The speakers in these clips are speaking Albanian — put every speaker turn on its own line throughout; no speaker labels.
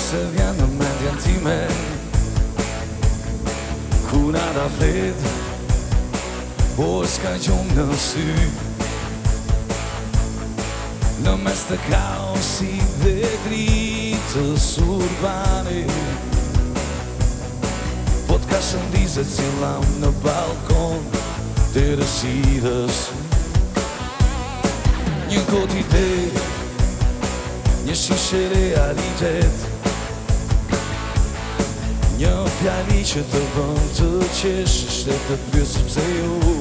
se vjen në mendjen time Ku nata flet Por s'ka gjumë në sy Në mes të kaosit dhe dritës urbane Podcast ndizet si llambë në ballkon të errësirës Një gotë ide Një shishe realitet Një fjali që të bën të qeshësh dhe të pyesësh pse jo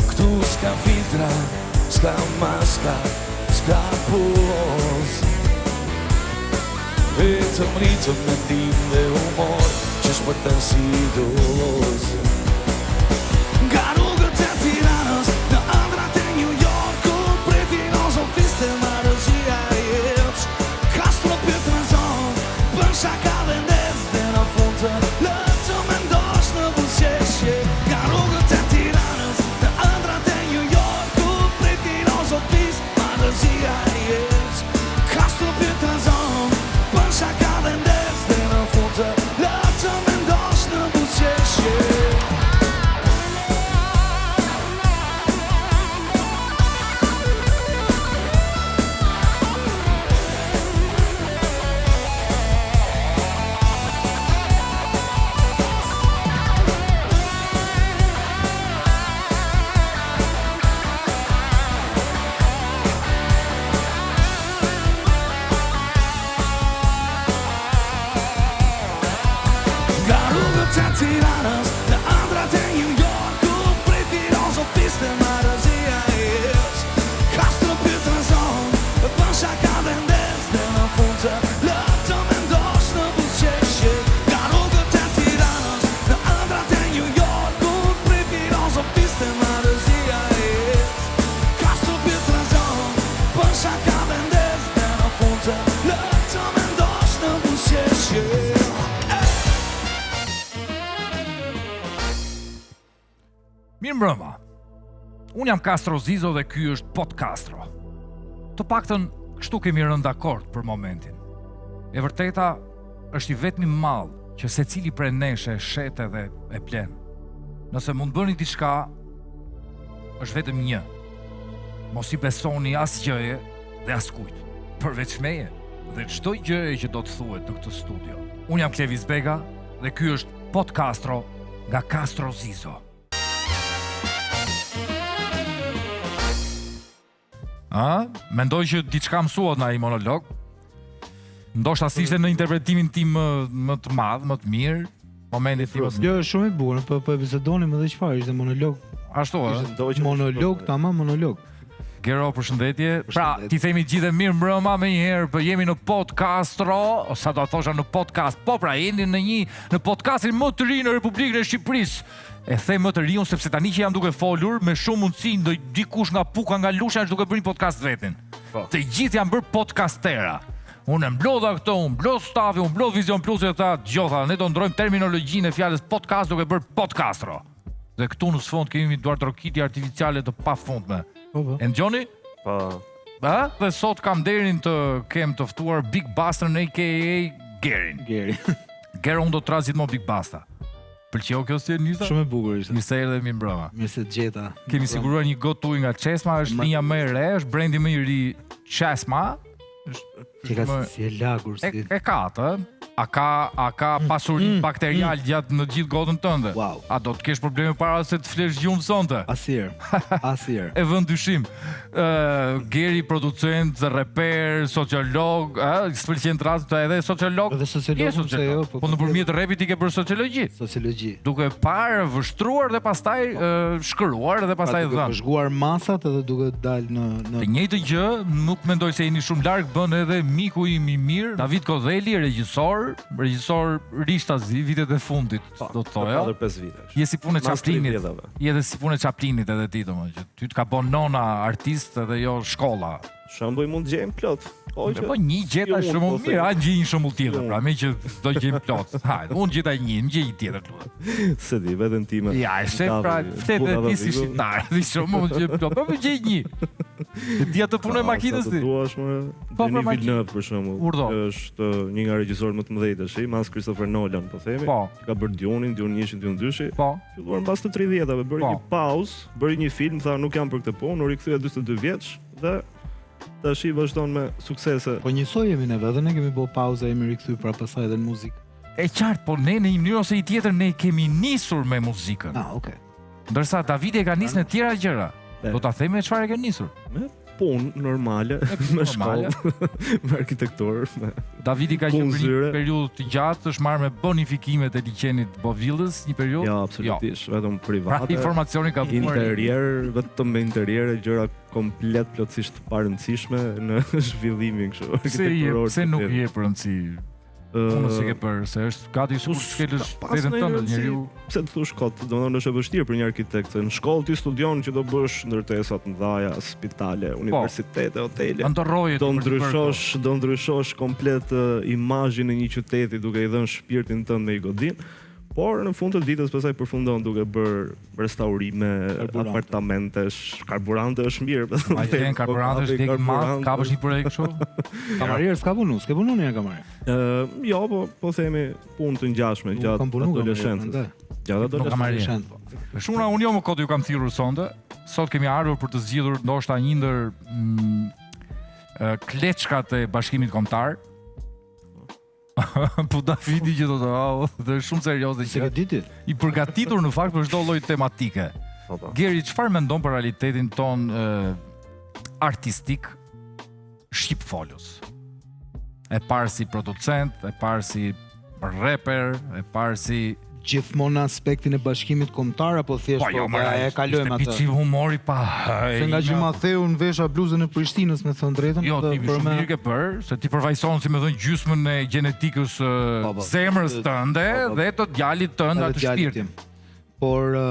Këtu s'ka filtra, s'ka maska, s'ka pozë Vetëm ritëm, mendim dhe humor Që shpërthen si dozë Nga rrugët e Tiranës Në ëndrrat e New Yorkut Prej filozofisë te marrëzia e jetës Kastro pyet rrëzon Bën shaka dhe ndez Dhe në fund të lë të mendosh në buzëqeshje Nga rrugët e Tiranës Në ëndrrat e New Yorkut Prej filozofisë Marrëzia e jetës Kastro pyet rrëzon Bën shaka dhe ndez Dhe në fund të lë të mendosh në buzëqeshje. Nga rrugët e Tiranës Në ëndrrat e New Yorkut Prej filozofisë te marrëzia e jetës Kastro pyet rrëzon Bën shaka dhe ndez Dhe në fund të lë të mendosh në buzëqeshje Nga rrugët e Tiranës Në ëndrrat e New Yorkut Prej filozofisë te marrëzia e jetës Kastro pyet rrëzon Bën shaka dhe ndez Dhe në fund të lë të mendosh në buzëqeshje
Mirëmbrëma. Unë jam Kastro Zizo dhe ky është Podcastro. Të paktën kështu kemi rënë dakord për momentin. E vërteta është i vetmi mall që secili prej nesh e shet edhe e blen. Nëse mund të bëni diçka, është vetëm një. Mos i besoni asgjëje dhe askujt, përveç meje dhe çdo gjëje që do të thuhet në këtë studio. Unë jam Klevis Bega dhe ky është Podcastro nga Kastro Zizo. A? Mendoj që diçka mësuat nga ai monolog. Ndoshta s'ishte në interpretimin tim më, më të madh, më të mirë, momentin tim.
Jo, është shumë e bukur, po po e bisedonim edhe çfarë ishte monolog.
Ashtu
ë. Monolog, tamam monolog.
Gero, përshëndetje. Pra, t'i themi të gjithë mirëmbrëma menjëherë, po jemi në Podcastro, ose sa do të thosha në podcast. Po pra, jemi në një në podcastin më të ri në Republikën e Shqipërisë. E them më të riun sepse tani që jam duke folur, me shumë mundësi ndoj dikush nga Puka nga Lushnja është duke bërë një podcast vetin. Po. Të gjithë janë bërë podcastera. Unë e mblodha këtë, unë mblodh stafin, unë mblodh Vizion Plus e tha, dëgjo tha, ne do ndrojmë terminologjinë e fjalës podcast duke bërë podcastro. Dhe këtu në sfond kemi duartrokitje artificiale të pafundme. Po, po. E ndëgjoni?
Po.
Ë? Dhe sot kam nderin të kem të ftuar Big Bastën aka Gerin.
Geri.
Gero unë do të thërras gjithmonë Big Basta. Pëlqeu kjo si e nisa?
Shumë e bukur ishte.
Mirë se erdhe mirëmbrëma.
Mirë se të gjeta.
Kemi siguruar një gotë ujë nga Çesma, është linja më e re, është brendi më i ri Çesma.
Është që ka si e lagur
si. E, e ka atë, a ka a ka mm, pasuri mm, bakterial mm. gjatë në gjithë gotën tënde?
Wow.
A do të kesh probleme para se të flesh gjumë sonte?
Asnjëherë. Asnjëherë.
e vë në dyshim. Ë Geri producent, reper, sociolog, ë, s'pëlqen të rast edhe sociolog.
Edhe sociolog,
pse jo, po, po nëpërmjet repit ti ke bërë sociologji.
Sociologji.
Duke parë, vështruar dhe pastaj po. shkruar dhe pastaj
dhënë. Duke vëzhguar masat edhe duke dalë në
në Të njëjtën gjë, nuk mendoj se jeni shumë larg bën edhe miku im i mirë, David Kodheli, regjisor, regjisor rishtazi vitet e fundit, po, do të thoja.
4-5 vite.
Je si punë e Chaplinit. Je edhe si punë e Chaplinit edhe ti domethënë që ty të ka bën nona artist edhe jo shkolla.
Shembuj mund të gjejmë plot.
O, që... Po një gjeta jo, shumë po mirë, a gjej një shembull tjetër, pra meqë do gjejmë plot. Hajde, unë gjeta një, më gjej një tjetër
lutem. S'e di, veten time.
Ja, e shef pra, flet edhe ti si shqiptar, di shumë mund të gjejmë plot. Po më gjej një. E di atë punën e makinës
ti?
ti?
Duash më
Po, për
Denis
makinë.
Villeneuve për shembull.
Urdhë.
Është një nga regjisorët më të mëdhenj tash, mas Christopher Nolan, po themi.
Po.
Që ka bërë Dune-in, Dune 1-shin, Dune 2-shi.
Po.
Filluar mbas të 30-tave, bëri
Po.
një pauzë, bëri një film, tha nuk jam për këtë punë, u rikthye 42 vjeç dhe tash i vazhdon me suksese.
Po njësoj jemi neve, edhe ne kemi bërë pauzë, jemi rikthy prapë pasaj edhe në muzikë.
E qartë, po ne në një mënyrë ose i tjetër ne kemi nisur me muzikën.
Ah, okay.
Ndërsa Davidi e ka nisur në tjera gjëra.
E.
Do ta themi me çfarë e ke nisur.
Me punë normale, me
normale.
shkollë, me arkitekturë, me
Davidi ka qenë
Punë
për një
zyre.
periudhë të gjatë, është marrë me bonifikimet e liqenit Bovillës, një periudhë.
Jo, absolutisht, vetëm
Pra
private.
informacioni ka buar.
Interier, vetëm me interiere, gjëra komplet plotësisht të parëndësishme në zhvillimin kështu
Pse je,
arkitekturor.
pse nuk je për rëndësi punës që ke bërë, se është gati sikur
Po,
të shkelësh
s'ka pas
veten
ndonjë
tënde,
rëndësi.
njeriu.
Pse të thosh kot, domethënë është e vështirë për një arkitekt, se në shkollë ti studion që do bësh ndërtesa të mëdha, spitale, universitete, hotele.
Ndërroje
Do ndryshosh, do ndryshosh komplet eh, imazhin e një qyteti duke i dhënë shpirtin tënd me i godinë. Por në fund të ditës pastaj përfundon duke bërë restaurime
Karburante.
apartamentesh, karburante është mirë.
Ma gjen karburante është dek madh, kapësh një projekt kështu?
Kamarier s'ka punu, s'ke punu një kamarier.
Ë, jo, po po themi punë të ngjashme
Unë
gjatë
kam punu kamarier,
adoleshencës.
prandaj.
Gjatë
Nuk kamarier.
adoleshencës.
Adoleshent, po.
Shuna, unë jo më kot ju kam thirrur sonte. Sot kemi ardhur për të zgjidhur ndoshta një ndër mm, e, kleçkat e Bashkimit Kombëtar. po Davidi që do të oh, dhe është shumë serioze
Se
që
ke ditë?
i përgatitur në fakt për çdo lloj tematike.
Po, po.
Geri, çfarë mendon për realitetin ton e, artistik shqipfolës? E parë si producent, e parë si rapper, e parë si
Gjithmonë në aspektin e bashkimit kombëtar apo thjesht
Po jo,
po,
më
e kalojmë atë.
Pici humori pa.
Se nga që ma theu në vesha bluzën e Prishtinës me thënë drejtën,
Jo,
dhe
ti
për
shumë
me
mirë ke bërë, se ti përfaqëson si më thënë gjysmën e gjenetikës ë,
Po, po.
zemrës tënde
Po, po.
dhe të djalit tënd
edhe
atë
djalit
shpirtin.
tim. Por ë,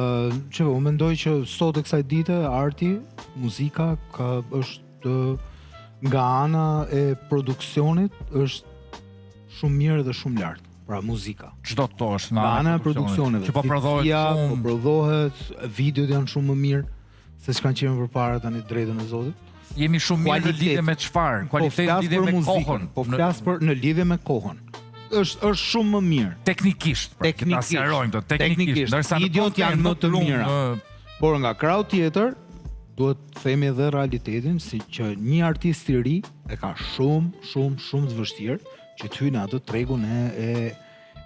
që unë mendoj që sot e kësaj dite arti, muzika ka është ë, nga ana e produksionit është shumë mirë dhe shumë lart. Pra muzika.
Çdo të thosh nga
Nga ana e produksioneve.
Që po prodhohet
cilësia, Po
shumë.
prodhohet, videot janë shumë më mirë se ç'kanë qenë përpara tani drejtën e Zotit.
Jemi shumë mirë në
Kualitet.
lidhje me çfarë? Kualitet
po
në
flas
lidhje
për
me
muzikën,
kohën.
Po
në-
flas për në lidhje me kohën. Është është shumë më mirë.
teknikisht, pra, që ta
Teknikisht.
sqarojmë këtë, teknikisht,
Teknikisht.
ndërsa në
Videot janë më të
lumë,
mira.
ë,
Por nga krau tjetër, duhet të themi edhe realitetin si që një artist i ri e ka shumë, shumë, shumë të vështirë që të hyjë në atë tregun e e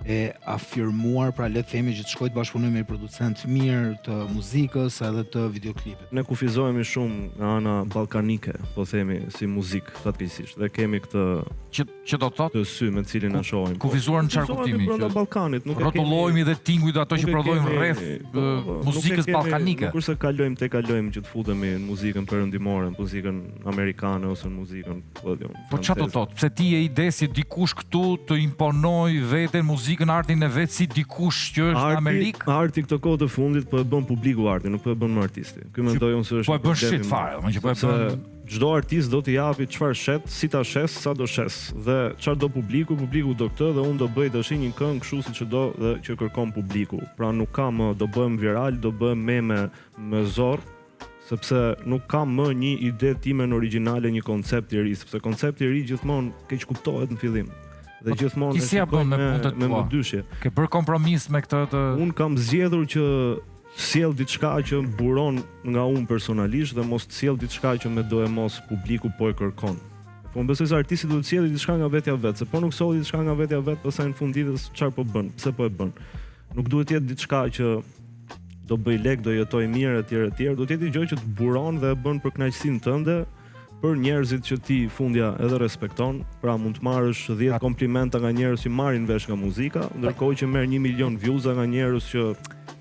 e afirmuar, pra le të themi që të shkojë të bashkëpunojë me një producent të mirë të muzikës edhe të videoklipit.
Ne kufizohemi shumë nga ana ballkanike, po themi si muzikë fatkeqësisht, dhe kemi këtë
që që do të thotë
këtë sy me të cilin na shohim. Po,
kufizuar në çfarë
kufizohemi
kuptimi,
Brenda
që
Ballkanit, nuk e kemi.
rrotullohemi dhe tingujt ato që
nuk e
prodhojmë
kemi-
rreth
po,
ë,
po, nuk e
muzikës
kemi-
ballkanike.
Nuk është se kalojmë te kalojmë që të futemi në muzikën perëndimore, në muzikën amerikane ose në muzikën, po di unë,
Po çfarë do
franceze.
thotë? Pse ti je ide si dikush këtu të imponoj veten muzikën, artin e vet si dikush që është në Amerikë?
Arti këtë kohë të fundit po e bën publiku artin, nuk po e bën më artisti. Ky mendoj unë se është
Po e
një
bën
problem i
shit
madh.
fare, domethënë që po e
Sepse
bën
çdo artist do t'i japi çfarë shet, si ta shes, sa do shes dhe çfarë do publiku, publiku do këtë dhe unë do bëj tash një këngë kështu siç e do dhe që kërkon publiku. Pra nuk ka më do bëhem viral, do bëhem meme me zor, sepse nuk ka më një ide time në origjinale, një koncept i ri, sepse koncepti i ri gjithmonë keq kuptohet në fillim. Dhe
Po,
gjithmonë
ti
e
si ja
shikojnë
bën me punët e
me
tua?
mëdyshje.
Ke bërë kompromis me këtë të
Unë kam zgjedhur që sjell diçka që buron nga unë personalisht dhe mos të sjell diçka që me do e mos publiku po e kërkon. Po unë besoj se artisti duhet të sjellë diçka nga vetja vet, se po nuk solli diçka nga vetja vet, pastaj në fund ditës çfarë po bën, pse po e bën. Nuk duhet të jetë diçka që do bëj lek, do jetoj mirë etj etj, do të jetë një gjë që të buron dhe e bën për kënaqësinë tënde, për njerëzit që ti fundja edhe respekton, pra mund të marrësh 10 komplimenta nga njerëz që marrin vesh nga muzika, ndërkohë që merr 1 milion views nga njerëz që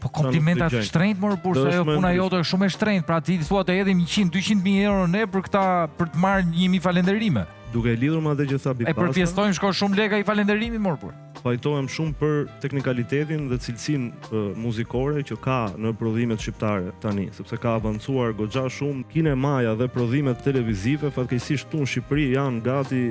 Po komplimenta të
dëgjojnë.
shtrenjtë mor burr,
Do
se
është
ajo
më
puna
ndryshe.
jote është shumë e shtrenjtë. Pra ti thua të hedhim 100, 200 mijë euro ne për këta për të marrë 1000 falenderime.
duke e lidhur me atë që tha
E
Bipasa,
përpjestojmë shkon shumë leka i falenderimi mor burr.
pajtohem shumë për teknikalitetin dhe cilësinë e, muzikore që ka në prodhimet shqiptare tani, sepse ka avancuar goxha shumë kinemaja dhe prodhimet televizive fatkeqësisht këtu në Shqipëri janë gati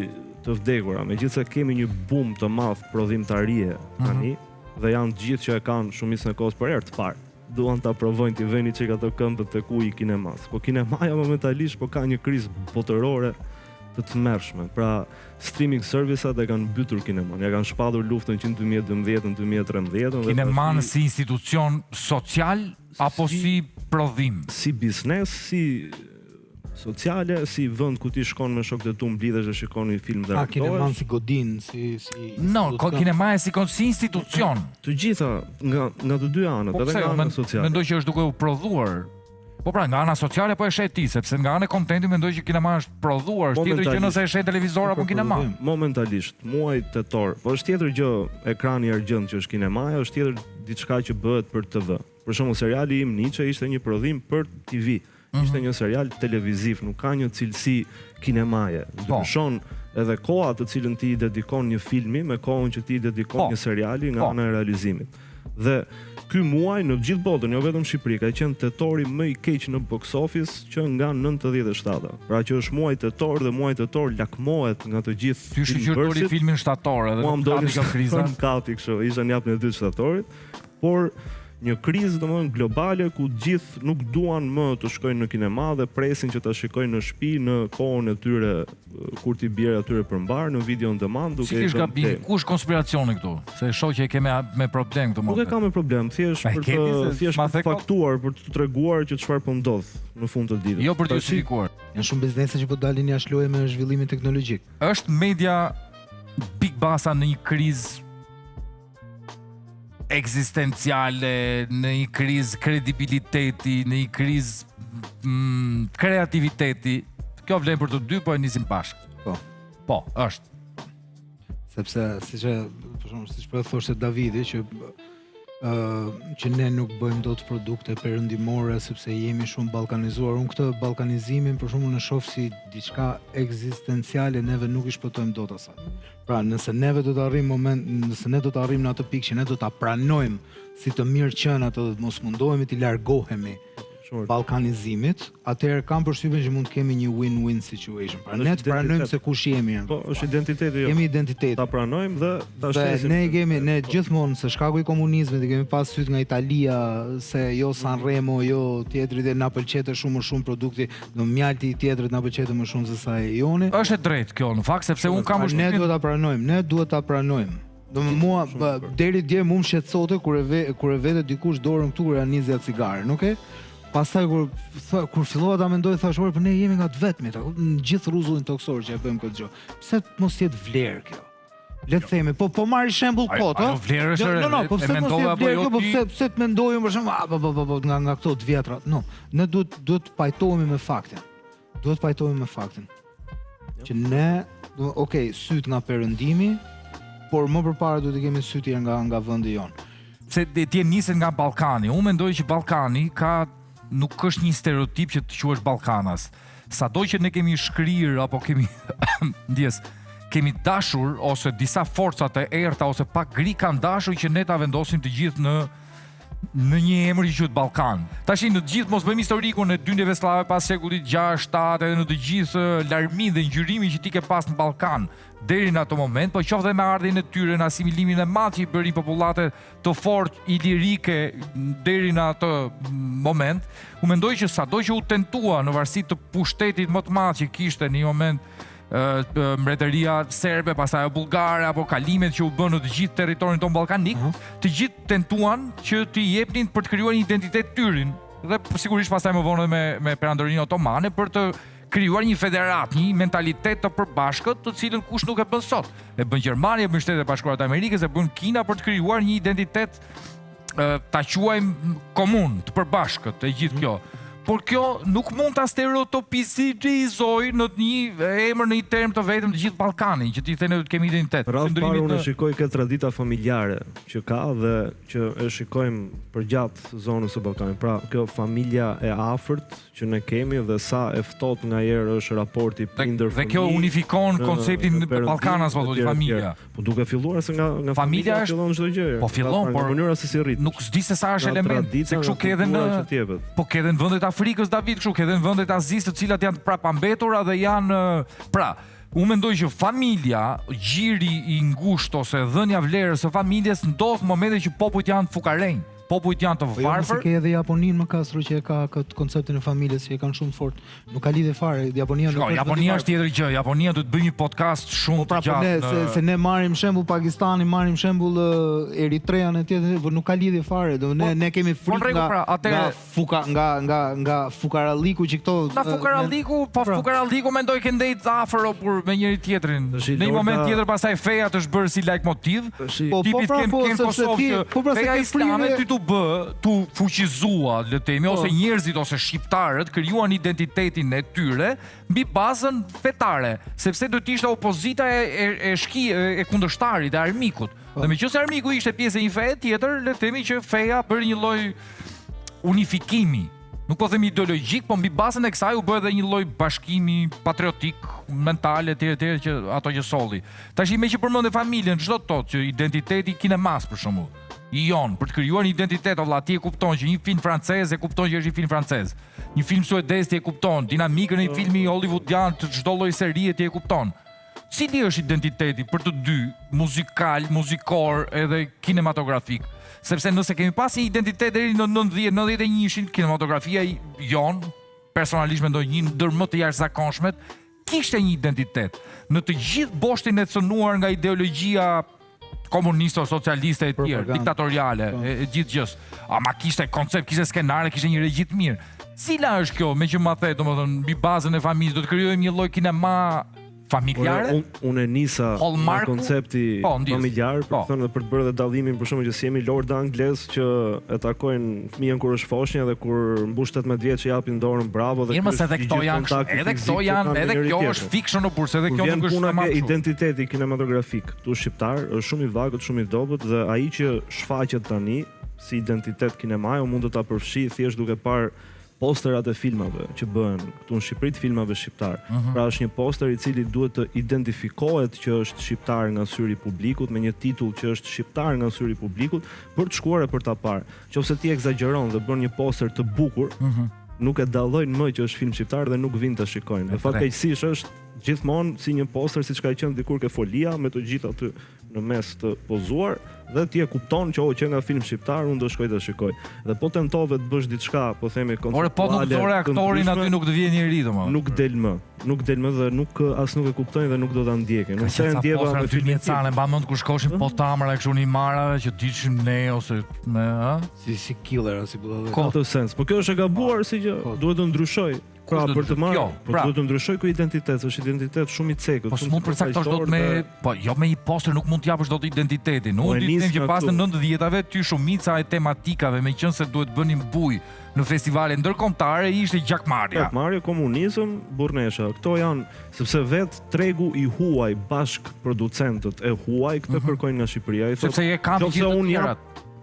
të vdekura, megjithëse kemi një boom të madh prodhimtarie tani dhe janë të gjithë që e kanë shumicën e kohës për herë të parë. duan ta provojnë t'i vënë çik ato këmbët tek uji i kinemas. Po kinemaja momentalisht po ka një krizë botërore të tmerrshme. Pra, streaming service-at e kanë mbytur kineman. Ja kanë shpallur luftën që në 2012, në 2013 dhe
Kineman
tash
si institucion social apo si,
Si-
prodhim?
si biznes, si sociale, si vend ku ti shkon me shokët e tu mblidhesh dhe shikon një film dhe
A kineman
argëtohesh.
si godin, si si
No, ko,
institucion.
kinemaja si, kon- si institucion.
Të gjitha nga nga të dy anët,
Po
edhe
pse
nga
jo,
ana
men,
sociale.
mendoj që është duke u prodhuar. Po pra, nga ana sociale po e sheh ti, sepse nga ana e kontentit mendoj që kinema është prodhuar, është tjetër gjë
Momentalisht.
nëse e sheh në televizor apo në kinema.
prodhim.
Momentalisht, muaj tetor. Po është tjetër gjë ekrani i argjend që është kinemaja, është tjetër diçka që bëhet për TV. Për shembull, seriali im Nietzsche ishte një prodhim për TV.
Mhm.
Ishte një serial televiziv, nuk ka një cilësi kinemaje.
Po.
Ndryshon edhe koha të cilën ti i dedikon një filmi me kohën që ti i dedikon
Po.
një seriali nga
Po.
ana e realizimit. Dhe ky muaj në të gjithë botën, jo vetëm në Shqipëri, ka qenë tetori më i keq në box office që nga 97-a. Pra që është muaj tetor dhe muaj tetor lakmohet nga të gjithë
Ty shyqyr doli
filmbërësit.
filmin shtator edhe
Mua
nuk
më doli
kapi kjo kriza.
Më kapi kështu, isha në japën e dytë shtatorit, por një krizë domethënë globale ku të gjithë nuk duan më të shkojnë në kinema dhe presin që ta shikojnë në shtëpi në kohën e tyre eh, kur t'i bjerë atyre për mbar në video on demand duke
Si
i
kish
dhënë
gabimi?
play.
Ku është konspiracioni këtu? Se e shoh që e ke me, me problem këtë
Nuk e
moment.
kam me problem, thjesht
A e
për
ke
të
ti se
thjesht
ma
për
the
të
kot?
faktuar, për të treguar që çfarë po ndodh në fund të ditës.
Jo për të
Tashi,
justifikuar.
Janë shumë biznese që po dalin jashtë loje me zhvillimin teknologjik.
Është media Big Basa në një krizë ekzistenciale, në një krizë kredibiliteti, në një krizë mm, kreativiteti. Kjo vlen për të dy, po e nisim bashkë.
Po.
Po, është.
Sepse siç e për shembull siç po e thoshte Davidi që ë që ne nuk bëjmë dot produkte perëndimore sepse jemi shumë ballkanizuar. Unë këtë ballkanizimin për shembull në shoh si diçka ekzistenciale, neve nuk i shpëtojmë dot asaj. Pra, nëse neve do të arrijmë moment, nëse ne do të arrijmë në atë pikë që ne do ta pranojmë si të mirë qenë atë dhe të mos mundohemi t'i largohemi
shumë
ballkanizimit, atëherë kam përshtypjen që mund të kemi një win-win situation. Pra,
Është
ne të pranojmë
identitet.
se kush jemi.
Po, është identiteti jo.
Kemi identitet.
Ta pranojmë dhe ta
Dhe
shesim.
ne kemi ne gjithmonë se shkaku i komunizmit i kemi pas syt nga Italia se jo Sanremo, jo tjetri dhe na pëlqete shumë më shumë produkti, do mjalti i tjetrit na pëlqete më shumë se sa e joni.
Është e drejtë kjo në fakt sepse un kam
Ne
përshtypjen
duhet ta pranojmë, ne duhet ta pranojmë. Do më mua ba, deri dje mu më shqetësote kur e ve, kur e vete dikush dorën këtu kur ja nizja cigaren, okay? Pastaj kur tha, kur fillova ta mendoj thash, "Ore, po ne jemi nga të vetmit, a kupton, në gjithë rruzullin toksor që e bëjmë këtë gjë. Pse të mos jetë vlerë kjo?" Le të themi, po po marr shembull
Ajo-
kot, ë?
ajo vlerë është,
Jo,
re,
No, no, po
e
pse mos
mendova
jetë
apo
vlerë
jo
kjo, po
ti?
pse pse të mendojmë për shembull, a po po po po nga nga këto të vjetra. No, ne duhet duhet të pajtohemi me faktin. Duhet të pajtohemi me faktin. Që ne, do, okay, syt nga perëndimi, por më përpara duhet të kemi sytë tjerë nga nga vendi jon.
se ti ti e nisen nga Ballkani. Unë mendoj që Ballkani ka nuk është një stereotip që të quhesh Ballkanas. Sado që ne kemi shkrirë apo kemi ndjes, kemi dashur ose disa forca të errta ose pak gri kanë dashur që ne ta vendosim të gjithë në në një emër që quhet Ballkan. Tash në të gjithë mos bëjmë historikun e dyndjeve slave pas shekullit 6, 7 edhe në të gjithë eh, larminë dhe ngjyrimin që ti ke pas në Ballkan deri në ato moment, po qoftë edhe me ardhjen e tyre në asimilimin e madh që i bërin popullate të fortë ilirike deri në atë moment, u mendoj që sado që u tentua në varësi të pushtetit më të madh që kishte në një moment ë, ë, mbretëria serbe, pastaj ajo bullgare apo kalimet që u bën në të gjithë territorin ton ballkanik, të gjithë tentuan që t'i jepnin për të krijuar një identitet tyrin dhe p- sigurisht pastaj më vonë edhe me me perandorinë otomane për të krijuar një federat, një mentalitet të përbashkët, të cilën kush nuk e bën sot. E bën Gjermania, e bën Shtetet e Bashkuara të Amerikës, e bën Kina për të krijuar një identitet ë, ta quajmë komun, të përbashkët, e gjithë kjo. Por kjo nuk mund ta stereotipizoj në një emër në një term të vetëm të gjithë Ballkanin, që ti the ne do të kemi identitet.
Radhë parë
Qëndrimit
unë e
në-
shikoj këtë tradita familjare që ka dhe që e shikojmë përgjatë zonës së Ballkanit. Pra, kjo familja e afërt që ne kemi dhe sa e ftohtë nga herë është raporti
Dhe,
prindër
dhe kjo unifikon
në-
konceptin
në perëndim,
Ballkanas, po
e
thotë
tjerë, e
familja.
tjerë. Po duke filluar se nga nga
Familja
familja
është-
fillon çdo gjë.
Po fillon,
Nga
por
mënyra se si rrit.
Nuk s'di se sa është
Nga
element,
tradita,
se kështu
nga
ke edhe në
kultura që t'jepet.
Po ke edhe në vendet e Afrikës, David, kështu ke edhe në vendet e Azisë, të cilat janë të prapambetura dhe janë ë, pra, unë mendoj që familja, gjiri i ngushtë ose dhënia vlerës së familjes ndodh në momente që popujt janë fukarenj. Popujt janë të
Po jo, mos e
varfër.
ke edhe Japoninë më Kastro që e ka këtë konceptin e familjes që e kanë shumë të fortë. Nuk ka lidhje fare, Japonia
Shiko,
nuk është vend i
Japonia
varfër.
është tjetër gjë. Japonia duhet të bëjë një podcast shumë
Pra
të
po ne
gjatë.
se,
në-
se ne marrim shembull Pakistanin, marrim shembull ë, Eritrean e tjetër, po nuk ka lidhje fare. Do ne
Po,
ne kemi
po, në
frikë
rregull,
nga
pra, atëherë-
nga fuka nga nga nga fukaralliku që këto
Na
ë,
fukaralliku, po
Pra.
fukaralliku mendoj ke ndejt afër o burr me njëri tjetrin.
Tashi,
Në një
Lorda-
moment tjetër pastaj feja të është bërë si lajtmotiv.
Tashi-
Po, po,
Tipit
pra,
ken
po,
ken
sepse
Kosovë
ti-
që
po, pra, se
feja
ke
islame
frikë-
ty tu bë, tu fuqizua, le të themi,
Po.
ose njerëzit ose shqiptarët krijuan identitetin e tyre mbi bazën fetare, sepse do të ishte opozita e e, e shki e, e kundërshtarit, e armikut.
Po.
Dhe meqenëse armiku ishte pjesë e një feje tjetër, le të themi që feja bëri një lloj unifikimi. Nuk po themi ideologjik, po mbi bazën e kësaj u bë edhe një lloj bashkimi patriotik, mental etj etj që ato që solli. Tash me që përmendë familjen, ç'do të thotë që identiteti i kinemas për shembull, i jon për të krijuar një identitet, o vlla, ti e kupton që një film francez e kupton që është një film francez. Një film suedez ti e kupton, dinamikën e një filmi hollywoodian të çdo lloj serie ti e kupton. Cili është identiteti për të dy, muzikal, muzikor edhe kinematografik? Sepse nëse kemi pas një identitet deri në 90, 91-shin, kinematografia jon, personalisht mendoj një ndër më të jashtëzakonshmet, kishte një identitet. Në të gjithë boshtin e cënuar nga ideologjia komuniste ose socialiste e tjerë,
Propaganda.
diktatoriale,
Po.
e, e gjithë gjës. Ama kishte koncept, kishte skenare, kishte një regji të mirë. Cila është kjo, me që ma the, domethënë, mbi bazën e familjes, do të krijojmë një lloj kinema familjare?
Unë unë e nisa nga
Hallmarku?
koncepti
Po, ndjes.
familjar, për
Po.
të thënë dhe për të bërë edhe dallimin për shembull që si jemi lorda anglez që e takojnë fëmijën kur është foshnjë dhe kur mbush 18 vjeç i japin dorën bravo dhe
Mirë,
ky
mos
është
edhe
i
këto
gjithë
janë, kështu,
kontakti
edhe
fizik
këto
që
janë,
kanë me
edhe
njëri
kjo
tjetrin.
është fiction në bursë, edhe
Kur
kjo
vjen
nuk është
puna
tamam
ke
kështu.
identiteti kinematografik këtu shqiptar është shumë i vagët, shumë i dobët dhe ai që shfaqet tani si identitet kinemaje mund të ta përfshij thjesht duke parë posterat e filmave që bëhen këtu në Shqipëri të filmave shqiptar.
Mhm.
Pra është një poster i cili duhet të identifikohet që është shqiptar nga syri i publikut me një titull që është shqiptar nga syri i publikut për të shkuar e për ta parë. Qofse ti ekzagjeron dhe bën një poster të bukur,
Mhm.
nuk e dallojnë më që është film shqiptar dhe nuk vinë ta shikojnë. Dhe
E drejtë.
fatkeqësisht është gjithmonë si një poster siç ka qenë dikur ke folia me të gjithë aty në mes të pozuar dhe ti e kupton që oh, që nga film shqiptar unë do shkoj ta shikoj. Dhe po tentove të bësh diçka, po themi
Ore po nuk
konceptuale,
dore
të
aktorin
ndryshme,
aty nuk të vjen njeri domethënë.
nuk del më, nuk del më dhe nuk as nuk e kuptojnë dhe nuk do ta ndjekin.
Ka
Nuk se
qenë ca
ndjeva
postera
me
në
filmin
2000 ca, mba mend kur shkoshin po tamra kështu në Imarave që ditshim ne ose me, ë?
si si killer si budallë.
Ko-
Atë sens. Po kjo është e gabuar si gjë,
Ko-
duhet të ndryshoj. Pra
do
për të marrë,
Kjo,
po
pra.
duhet të ndryshoj ky identitet, është identitet shumë i cekët.
Po
shumë
s'mund përcaktosh dot me,
sipërfaqësor dhe-
po jo me një poster nuk mund t'japësh dot identitetin.
Po,
Unë
e
di të
nis
them që
nga
pas në
këtu.
90-tave ty shumica e tematikave, meqense duhet bënin buj në festivale ndërkombëtare ishte gjakmarrja.
Gjakmarrje, komunizëm, burrnesha. Këto janë sepse vet tregu i huaj, bashk producentët e huaj këtë kërkojnë nga Shqipëria. I thotë,
Mhm. Sepse e kanë të
"Qofse
gjithë të
unë jap
tjerat.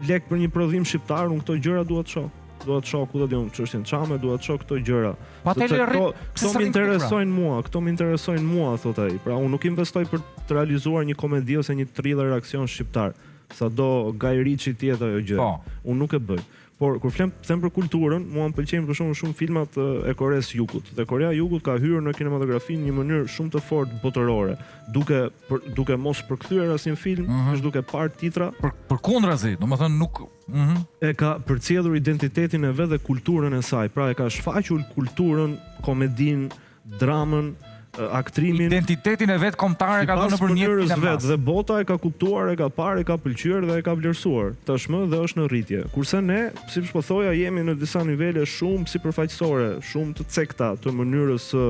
lek për një prodhim shqiptar, unë këto gjëra dua të shoh. Dua të shoh ku do të jem çështjen çame, dua të shoh këto gjëra.
Pa
Sepse
tele rrit,
këto,
pse
këto
s'arrin
më
këtu, pra?
interesojnë mua, këto më interesojnë mua, thot ai. Pra unë nuk investoj për të realizuar një komedi ose një thriller aksion shqiptar. Sado Guy Ritchie tjetë ajo gjë.
Po.
Unë nuk e bëj. Por kur flem them për kulturën, mua më pëlqejnë për shembull shumë filmat e, e Koresë Jugut. Dhe Korea e Jugut ka hyrë në kinematografi në një mënyrë shumë të fortë botërore, duke për, duke mos përkthyer asnjë film,
Mhm.
është duke parë titra,
Për përkundrazi, domethënë nuk, mhm.
e ka përcjellur identitetin e vet dhe kulturën e saj. Pra e ka shfaqur kulturën, komedinë, dramën, e, aktrimin
Identitetin e vet kombëtar e ka dhënë
sipas
nëpërmjet
mënyrës vet
kinemas.
dhe bota e ka kuptuar, e ka parë, e ka pëlqyer dhe e ka vlerësuar. Tashmë dhe është në rritje. Kurse ne, siç po thoja, jemi në disa nivele shumë sipërfaqësore, shumë të cekta të mënyrës së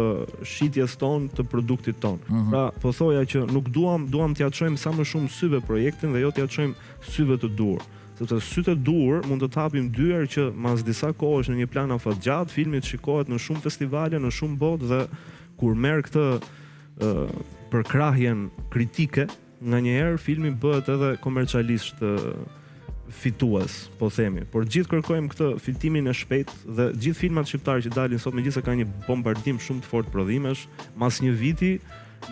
shitjes tonë, të produktit tonë.
Mhm.
Pra, po thoja që nuk duam, duam t'ia çojmë sa më shumë syve projektin dhe jo t'ia çojmë syve të duhur. Sepse sytë e duhur mund të të hapim dyer që mas disa kohësh në një plan afatgjatë, filmi të shikohet në shumë festivale, në shumë botë dhe kur merr këtë ë, përkrahjen kritike, nga njëherë filmi bëhet edhe komercialisht ë, fitues, po themi. Por gjithë kërkojmë këtë fitimin e shpejtë dhe gjithë filmat shqiptarë që dalin sot megjithëse ka një bombardim shumë të fortë prodhimesh, mas një viti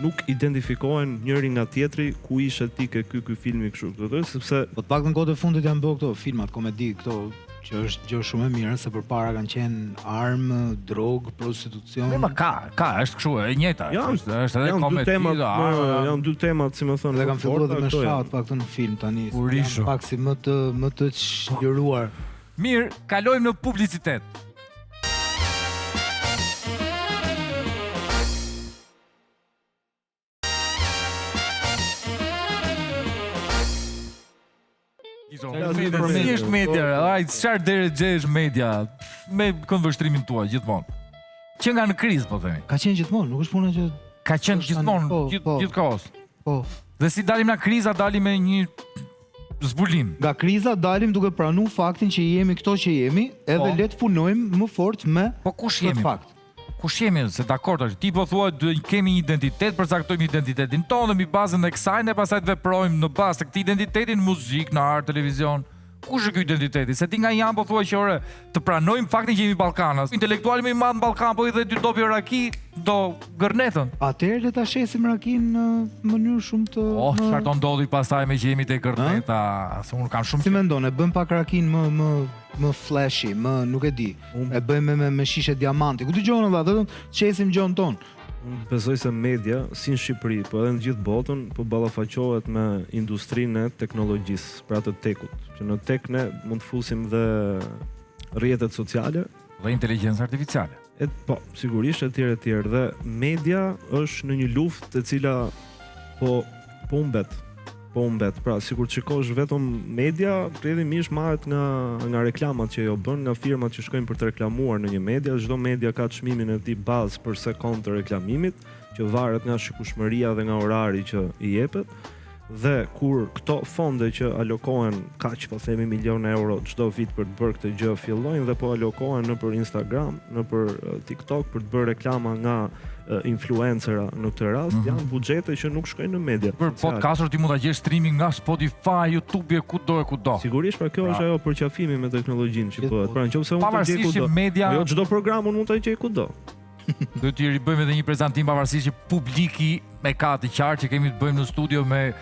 nuk identifikohen njëri nga tjetri ku ishe ti ke ky ky filmi kështu, do të thotë sepse
Po të paktën kohët e fundit janë bërë këto filmat komedi, këto që është gjë shumë e mirë se përpara kanë qenë armë, drogë, prostitucion.
Ma ka, ka, është kështu, e njëjta.
Janë-
është është edhe
Janë dy
komedi,
temat,
dhe
më,
armë,
janë dy temat, si më thonë,
Dhe
më
kanë filluar
forta,
edhe me
këto janë.
shat pak në film tani. se
Urishu.
Janë pak si më të më të çliruar.
Mirë, kalojmë në publicitet.
Flasim për
Si
media.
është media? Ai çfarë derexhe është media? Me këndvështrimin tuaj gjithmonë. Që nga në krizë po themi.
Ka qenë gjithmonë, nuk është puna që
Ka qenë
Është tani,
gjithmonë,
po,
gjithë
po.
gjithë kohës.
po.
Dhe si dalim nga kriza, dalim me një zbulim.
Nga kriza dalim duke pranu faktin që jemi këto që jemi, edhe
Po.
le të punojmë më fort me
Po kush
këtë
jemi?
fakt.
Kush jemi? Se dakord është. Ti po thua duhet kemi një identitet, përcaktojmë identitetin tonë dhe mbi bazën e kësaj ne pastaj të veprojmë në bazë të këtij identiteti në muzikë, në art, televizion. Kush është ky identiteti? Se ti nga një anë po thua që ore, të pranojmë faktin që jemi Ballkanas. Intelektuali më i madh në Ballkan po i dhe dy dobi raki do gërnetën.
Atëherë le ta shesim rakin në mënyrë shumë të
Oh,
më-
çfarë do ndodhi pastaj me që jemi te gërneta, se unë kam shumë
Si mendon, e bën pak rakin më më më flashy, më nuk e di. E bëjmë me me, me shishe diamanti. Ku dëgjon valla, vetëm çesim gjën ton.
Unë besoj se media, si në Shqipëri, po edhe në gjithë botën, po ballafaqohet me industrinë e teknologjisë, pra të tekut. Që në tek ne mund të fusim dhe rrjetet sociale,
dhe inteligjencë artificiale.
e po, sigurisht e tjerë e tjerë dhe media është në një luftë e cila po po humbet. Po humbet. Pra, sikur të shikosh vetëm media, rrjedhimisht marret nga nga reklamat që ajo bën, nga firmat që shkojnë për të reklamuar në një media. Çdo media ka çmimin e tij bazë për sekondë të reklamimit, që varet nga shikueshmëria dhe nga orari që i jepet. Dhe kur këto fonde që alokohen kaq po themi milion euro çdo vit për të bërë këtë gjë fillojnë dhe po alokohen në për Instagram, në për TikTok për të bërë reklama nga influencera në këtë rast, janë buxhete që nuk shkojnë në media.
Për
sociale.
podcaster ti mund ta gjesh streaming nga Spotify, YouTube e kudo e kudo.
Sigurisht, pra kjo
Pra.
është ajo përqafimi me teknologjinë që bëhet. Pra nëse unë ta gjej
Pavarësisht që
kudo,
media
jo çdo program unë mund ta gjej kudo.
Do t'i ribëjmë edhe një prezantim pavarësisht që publiki me ka të qartë që kemi të bëjmë në studio me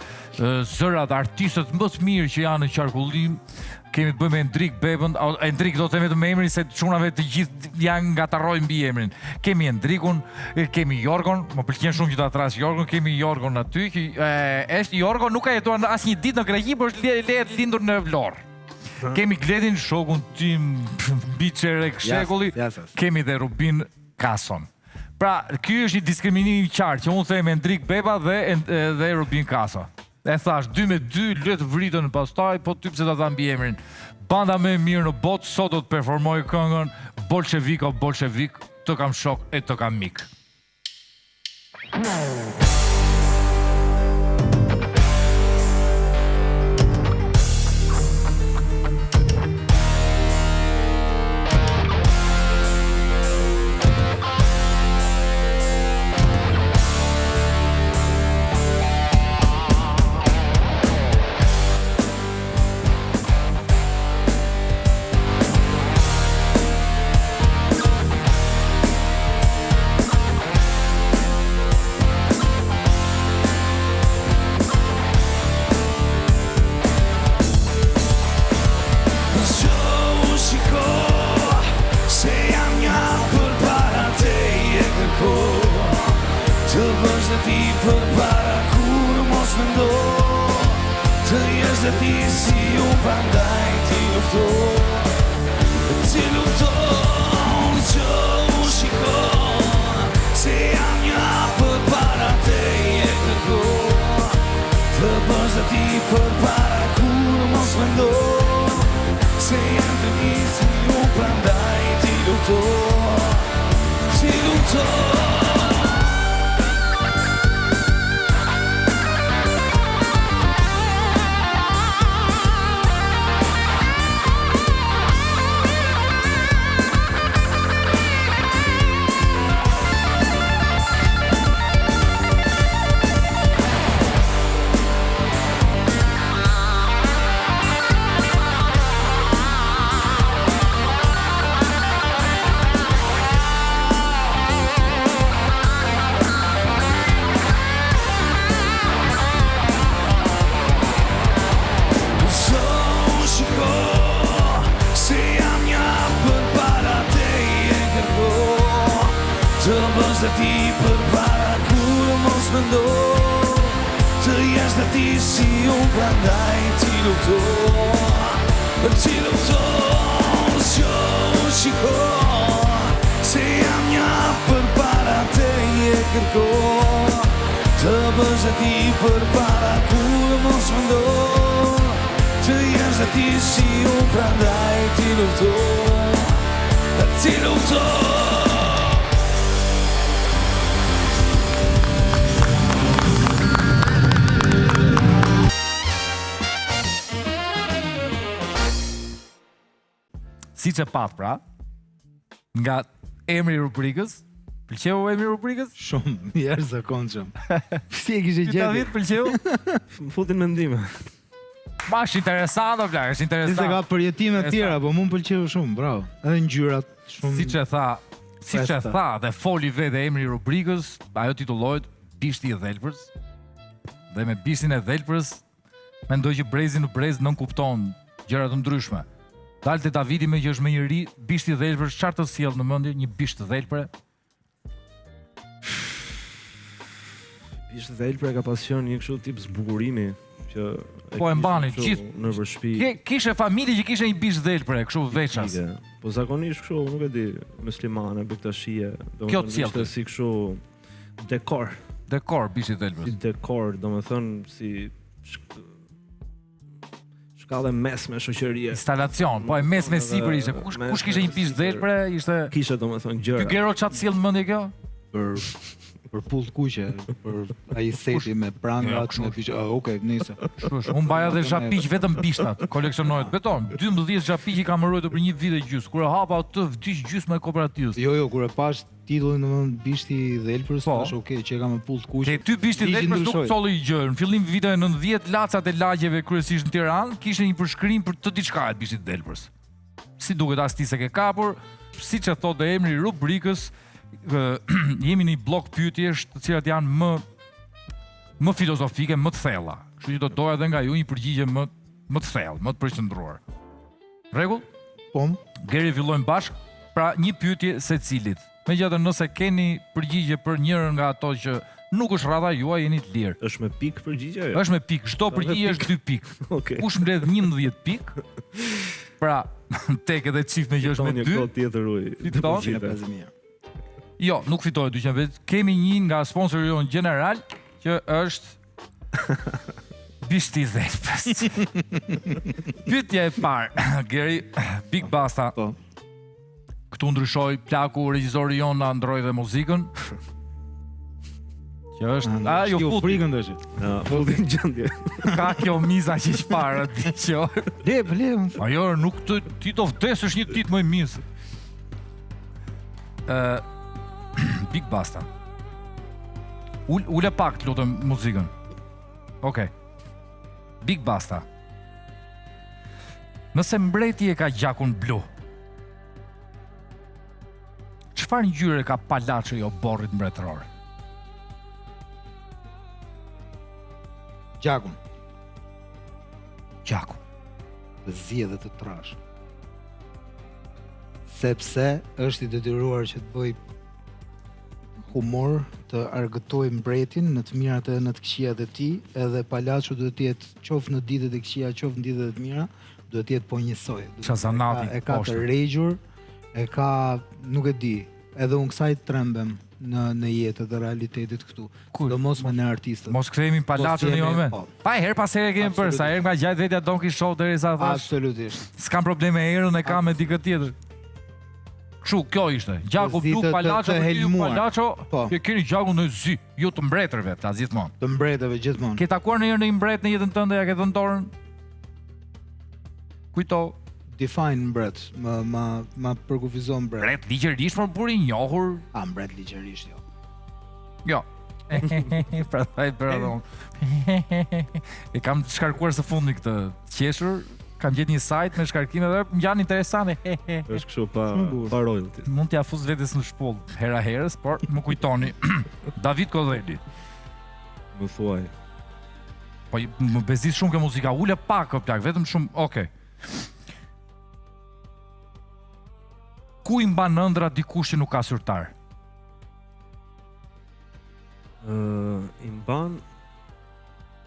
zërat artistët më të mirë që janë në qarkullim. Kemi të bëjmë me Endrik Bebën, Endrik do të them vetëm emrin se çunave të gjithë janë ngatarrojnë mbi emrin. Kemi Endrikun, kemi Jorgon, më pëlqen shumë që ta tras Jorgon, kemi Jorgon aty që e, është Jorgo nuk ka jetuar në asnjë ditë në Greqi, por është le, lindur në Vlorë. Kemi Gledin, shokun tim mbi çerek shekulli.
Jas, jas.
Kemi dhe Rubin Kason. Pra, ky është një diskriminim i qartë që unë them Endrik Beba dhe dhe Rubin Kaso. E thash 2 me 2, le të vritën pastaj, po ty pse ta tha mbi emrin. Banda më e mirë në botë sot do të performojë këngën Bolshevik o Bolshevik, të kam shok e të kam mik.
Zgjohu shiko Se jam një hap përpara teje kërko Të bësh dhe ti përpara kur mos mendo Të jesh dhe ti si unë prandaj ti lufto Ti lufto Zgjohu shiko Se jam një hap përpara teje kërko Të bësh dhe ti përpara kur mos mendo Se jam të një si unë prandaj ti lufto Ti lufto bësh dhe ti përpara Kurrë mos mendo Të jesh dhe ti si unë Prandaj ti lufto Ti lufto Zgjohu shiko Se jam një hap përpara Teje kërko Të bësh dhe ti përpara Kurrë mos mendo Të jesh dhe ti si unë Prandaj ti lufto Ti lufto
Siç e patë pra, nga emri i rubrikës, pëlqeu emri i rubrikës?
Shumë, jashtëzakonshëm. Si e kishe
Ty David
gjetur?
pëlqeu?
Më futin mendime.
Ma është interesant o plak, është
Si se ka
interesant.
përjetime të tjera, po mu më pëlqeu shumë, bravo. Edhe ngjyrat shumë.
Siç e tha, siç e
Freskëta.
tha dhe foli vetë emri i rubrikës, ajo titullohet Bishti i Dhelprës. Dhe me bishtin e dhelprës mendoj që brezi në brez nënkupton gjëra të ndryshme. Dal te Davidi me që është më i ri, bishti i dhelprës çfarë të sjell në mendje një bisht dhelpre?
Bisht dhelpre ka pas qenë një kështu tip zbukurimi që
Po e
kishin
mbani,
kështu
gjithë-
në për shtëpi.
Ke kishe familje që kishe një bisht dhelpre, kështu veças.
Ike. Po zakonisht kështu, nuk e di, muslimane, bektashie,
Kjo
domethënë
të sjell
ishte
ty.
si kështu dekor,
Dekor bishti i dhelprës.
si dekor, domethënë si shk shkallë e mesme shoqërie.
Instalacion, po e mes me
Edhe
sipër ishte. Kush
mes
kush kishte
me
një bisht
sipër.
dhelpre, ishte
Kishe domethënë
Ky
gjëra.
Gero çfarë të sjell në mendje kjo?
për për pull të kuqe, për ai seti me
Jo,
prangat,
kështu
me
është.
bish, ah, okay, nice.
Kështu është. Unë mbaja edhe zhapiq vetëm bishtat, koleksionohet. Beton, 12 zhapiq i kam ruajtur për një vit e gjysmë. Kur e hapa atë vdiq gjysma e kooperativës.
Jo, jo, kur e pash titullin domethënë bishti i dhelprës,
Po.
thash okay, që e ka me pull të kuqe.
Te ty bishti
Ligji
dhelprës nuk
ndryshoi.
solli gjë. Në fillim viteve 90 lacat e lagjeve kryesisht në Tiranë kishin një përshkrim për të diçka e bishtit dhelprës. Si duket as ti se ke kapur, siç e thotë dhe emri i rubrikës, ë, jemi në një blok pyetjesh të cilat janë më më filozofike, më të thella. Kështu që do doja edhe nga ju një përgjigje më më të thellë, më të përqendruar. Rregull?
Po,
Geri fillojmë bashk, pra një pyetje secilit. Megjithatë, nëse keni përgjigje për njërën nga ato që nuk është rradha juaj, jeni të lirë.
Është me pikë përgjigja jo?
Është me pikë, çdo përgjigje është 2 pikë.
Okej.
Kush mbledh 11 pikë? Pra, tek edhe çift me që është
Fiton
me
një
2.
kod tjetër uj.
Fiton.
Depozite.
150.000.
Jo, nuk fitoi 200 vetë. Kemi një nga sponsori jon gjeneral që është Bishti Dhelpës. Pyetja e parë, Geri, Big Basta.
Po.
Këtu ndryshoi plaku, regjizori jon na ndroi dhe muzikën. Që është, a ju
Ju
futi,
frikën tash.
Ja, futin në gjendje.
ka kjo miza që çfarë, di që.
Le, po, le.
A jo, nuk të, ti do vdesësh një ditë më i mizë. Ë Big Basta. Ul, ule pak, të lutem, muzikën. Okej. Big Basta. Nëse mbreti e ka gjakun blu, çfarë ngjyre ka palaçi i oborrit mbretëror?
Gjakun,
Gjaku.
të zi edhe të trash. Sepse është i detyruar që të bëj humor, të argëtoj mbretin në të mirat edhe në të këqijat e tij, edhe palaço duhet të jetë qoftë në ditët e këqija, qoftë në ditët e të mira, duhet të jetë po njësoj. Duhet
Qa zanati,
e ka, e ka të
poshtë.
regjur, e ka, nuk e di, edhe unë kësaj trembem në në jetë dhe realitetit këtu.
Kush?
Sidomos me ne artistët.
Mos kthehemi në palaçon në një
jemi-
moment.
po.
Pa herë pas here kemi bërë, sa herë nga gjajt vetja Don Quixote derisa thash,
Absolutisht.
s'kam probleme me erën e kam me dikë tjetër. Kështu kjo ishte. Gjaku
Zi
blu
të- të-
palaço
të
për ju
helmuar.
palaço.
Po.
Ju keni gjakun në zi, ju të mbretërve, ta gjithmonë.
Të mbretëve gjithmonë.
Ke takuar ndonjëherë ndonjë mbret në jetën tënde, ja ke dhënë dorën? Kujto,
Define mbret, më ma ma përkufizon mbret.
mbret ligjërisht, por burr i njohur.
A mbret ligjërisht jo.
Jo. Prandaj bëra dhe unë. e kam shkarkuar së fundi këtë të qeshur, kam gjetë një site me shkarkime dhe më ngjan interesante.
Është kështu pa
Shumë bukur.
pa royalty.
Mund t'ja fus vetes në shpull hera herës, por më kujtoni David Kodheli.
Më thuaj.
Po më bezit shumë kjo muzika, ule pak o plak, vetëm shumë, okej. Ku i mban ëndra dikush që nuk ka syrtar?
Ë, i mban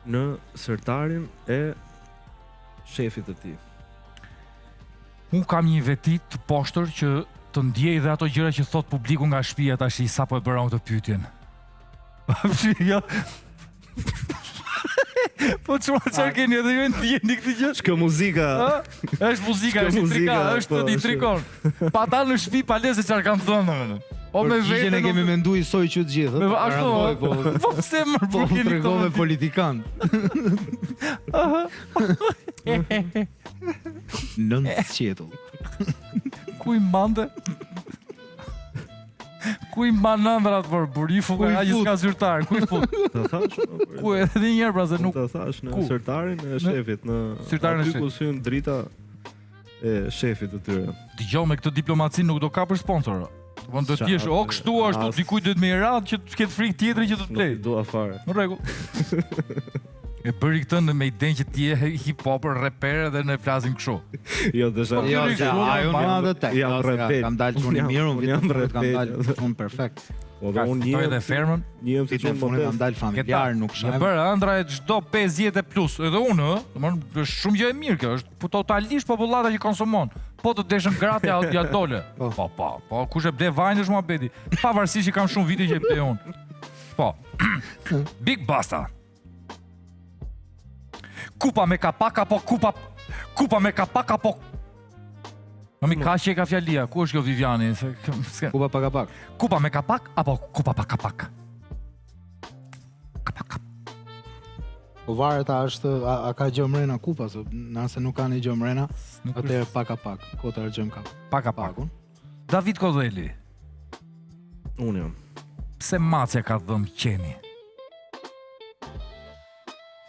në sërtarin e shefit të tij.
Unë kam një veti të poshtër që të ndjej dhe ato gjëra që thot publiku nga shtëpia tash sapo e bëra unë këtë pyetjen. Jo. Po çfarë çfarë keni edhe ju e ndjeni këtë gjë?
Kjo muzika.
Ë? Është muzika,
Kjo
është një trika,
muzika,
është
po,
një
është-
trikon. Pa ta në shtëpi pa lezë çfarë kanë thënë domethënë. O me
Përgjigjen
veten
e kemi
ose-
mendu i soj që të gjithë.
Me
ë,
ashtu.
garantoj,
ë?
po.
Po pse më
Po
po keni këto
tregove
mendim?
politikan. Nën qetull.
Ku i mbante? Ku i mban ëndrat për burifu
Ku i
ka që
fut?
s'ka zyrtar, ku i fut?
Ta thash. po, po,
Ku edhe një herë pra se nuk
Ta thash në
Ku?
sërtarin e shefit, në
Syrtarin e
aty ku syn drita e shefit të tyre.
dëgjoj me këtë diplomaci nuk do kapër sponsor. Do të
Qa,
jesh o kështu ashtu
as-
dikujt duhet me i radh që të ketë frikë tjetri që të të
Nuk
blej.
i dua fare.
Në rregull. E bëri këtë në me idenë që ti je hip hopper, rapper dhe ne flasim kështu.
Jo, desha.
Po,
Jo,
Ky
se
rregull,
ajo
jam-
në atë tek.
jam
Kam-
rebel.
Kam dalë çuni
Unë jam-
mirë, unë
unë
vitin
jam
e fundit kam
rebel.
dalë çun perfekt.
Po dhe
Ka
unë
fitoi
njem
edhe fermën.
njem si
Vitin e
çun
fundit kam
modest.
dalë familjar, nuk
E
shajm.
bërë ëndra e çdo 50 e plus. Edhe unë, ë, domthon është shumë gjë e mirë kjo, është po totalisht popullata që konsumon. Po të deshën gratë ja, ja dole.
Po.
Po, po, po, kush e ble vajin është muhabeti. Pavarësisht që kam shumë vite që e blej unë. Po. Big Basta. Kupa me kapak apo kupa kupa me kapak apo Në mi ka që e ka fjalia, ku është kjo Viviani? Se, s'ke-
Kupa pak a pak.
Kupa me kapak apo kupa pa kapak? Kapak.
Po varet a është a, a ka gjë mrena kupa, se nëse nuk ka një gjë mrena,
Nuk është
atëherë pak a pak, kota harxojm kap.
pa kapak.
Pakun.
David Kodheli,
Unë jam.
pse macja ka dhëmb qeni?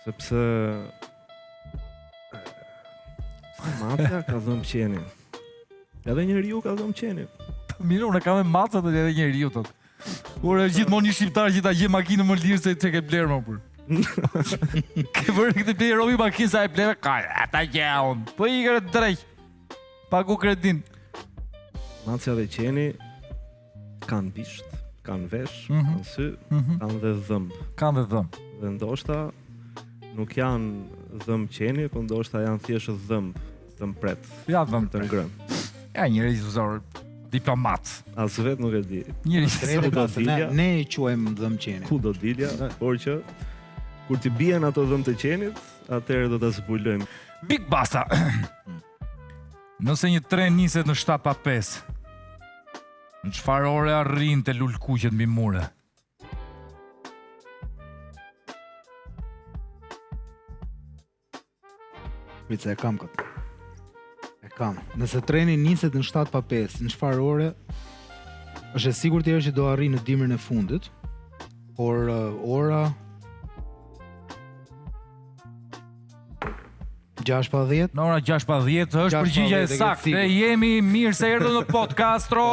Sepse Pse macja ka dhëmb qenin. Edhe njeriu ka dhëmb qenin.
Mirë, unë e kam me macat edhe njeriu tot. Por është gjithmonë një shqiptar që ta gjej makinën më lirë se çe ke bler më për. ke bërë këtë bler robi makinë sa e bleve, ka ata gjej unë. Po i kërë drejt. Pagu kredin.
Macja dhe qeni kanë bisht, kanë vesh,
Mhm.
kanë sy,
Mhm.
kanë dhe dhëmb.
Kanë dhe dhëmb.
Dhe ndoshta nuk janë dhëmb qeni, po ndoshta janë thjesht dhëmb të mpret,
Ja dhëmb.
të ngrënë.
Ja njeri zor diplomat.
As vet nuk e di
Njeri
Drejtë
do
ka se ne,
dilja.
ne e quajmë dhëm qeni.
ku do dilja, por që kur t'i bien ato dhëmb të qenit, atëherë do ta zbulojmë.
Big Basta. Nëse një tren niset në 7 pa 5, në çfarë ore arrin te lulkuqet mbi mure?
Prit se e kam këtë. E kam. Nëse treni niset në 7 pa 5, në çfarë ore është e sigurt herë që do arrijë në dimrin e fundit, por uh, ora 6 pa 10
Në ora 6 pa 10 është
6 pa
përgjigja e
10, e ke
saktë.
sigurt.
Dhe jemi mirë se erdhëm në podcastro.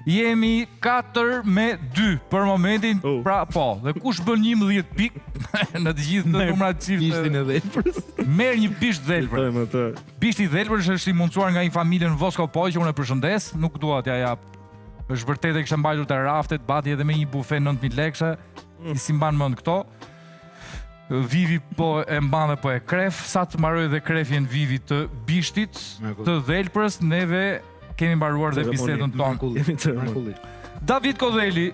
Jemi 4 me 2 për momentin.
Oh.
Pra, po, dhe kush bën 11 pikë në të gjithë të numrat çift
Bishtin e dhelprës.
merr një bisht dhelpër.
Fitojmë atë.
Bishti i dhelpër është i mundsuar nga një familje në Voskopoj që unë e përshëndes, nuk dua t'ja jap. Është vërtet e kishte mbajtur te raftet, bati edhe me një bufe 9000 lekëshe, i si mban mend këto. Vivi po e mban dhe po e kref, sa të mbaroj dhe krefjen Vivi të bishtit,
Mrekulli.
të dhelprës, neve kemi mbaruar dhe
Ceremoni.
bisedën tonë.
Mrekulli.
Jemi ceremoni.
Mrekulli.
David Kodheli,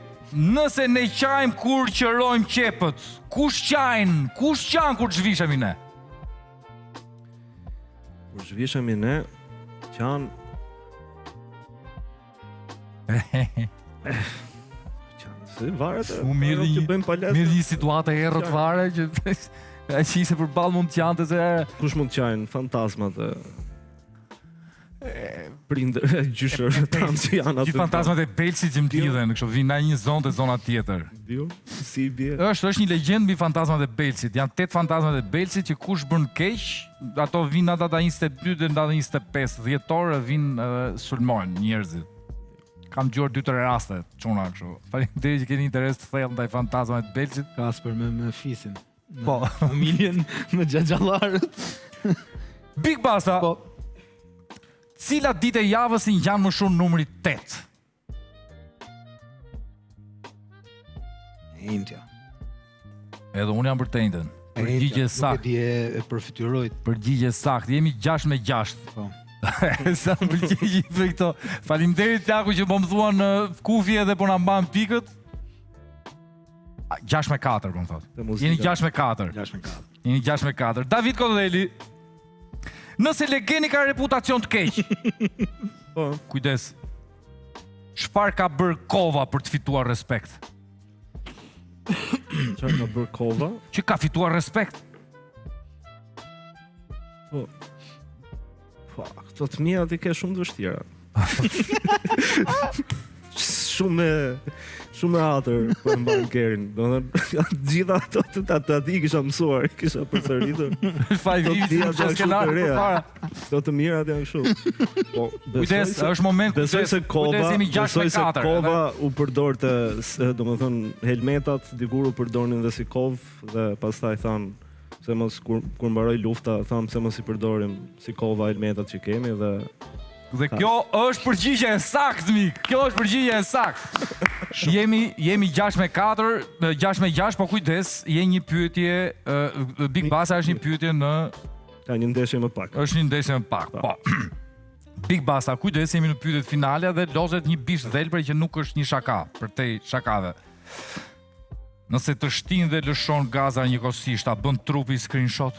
nëse ne qajmë kur qërojmë qepët, kush qajnë? Kush qan kur zhvishemi ne?
Kur zhvishemi ne, qanë Qanë, si varet. e,
U mirë
varet që
një-
bëjmë palestër.
Mirë një situatë e errët fare që ai që ishte përballë mund të qante se
Kush mund të qajnë fantazmat e prindër, e gjyshërve tanë që janë aty.
gjithë fantazmat e Belsit që mblidhen, kështu vinë nga një zonë te zona tjetër.
Diu, si i bie.
Është është një legjendë mbi fantazmat e Belsit. Janë tetë fantazmat e Belsit që kush bën keq, ato vinë nga data 22 deri në datën 25 dhjetor e vinë edhe sulmojnë njerëzit. Kam dëgjuar dy tre raste, çuna kështu. Faleminderit që keni interes të thellë ndaj fantazmave të Belsit.
Kasper me me fisin. Me
Po.
Familjen me xhaxhallarët.
Big Basta,
Po.
cila ditë e javës i ngjan më shumë numrit 8?
E imtja.
Edhe unë jam për të enjten. Përgjigje
Nuk e
saktë.
di e, e përfytyroj.
Përgjigje saktë. Jemi 6 me 6.
Po.
Sa më pëlqej gjithë këto. Faleminderit Plaku që po më thuan në kufje dhe po na mban pikët. A, 6 me 4 po më thotë.
Te muzika.
Jeni 6 me 4.
6 me 4.
Jeni 6 me 4. David Kodheli. Nëse Legeni ka reputacion të keq,
Po.
kujdes. Çfarë ka bërë Kova për të fituar respekt?
Çfarë ka bërë Kova?
Që ka fituar respekt?
Po. Po, këto të mia ti ke shumë të vështira. shumë e shumë e atër po e mban Kerin. Domethënë të gjitha ato të të, të ati kisha mësuar, kisha përsëritur.
Faj
Këto
vivi
të tija
si
janë
skenar
kështu të reja.
përpara.
Këto të mirat janë kështu. Po, besoj
Kujdes,
se-
është moment
Besoj
kujdes.
se kova,
Kujdes jemi 6 me
besoj se
4.
kova u përdorte, domethënë helmetat dikur u përdornin dhe si kov dhe pastaj than pse mos kur kur mbaroi lufta, than pse mos i përdorim si kova helmetat që kemi dhe
Dhe kjo është përgjigja e saktë, mik. Kjo është përgjigja e saktë. Jemi jemi 6 me 4, 6 me 6, po kujdes, je një pyetje, ë, Big Bassa është një pyetje në
ka një ndeshje më pak.
është një ndeshje më pak. Po. Big Bassa, kujdes, jemi në pyetjet finale dhe lozet një bisht dhelpër që nuk është një shaka, përtej shakave. Nëse të shtin dhe lëshon gaza njëkohësisht, a bën trupi screenshot?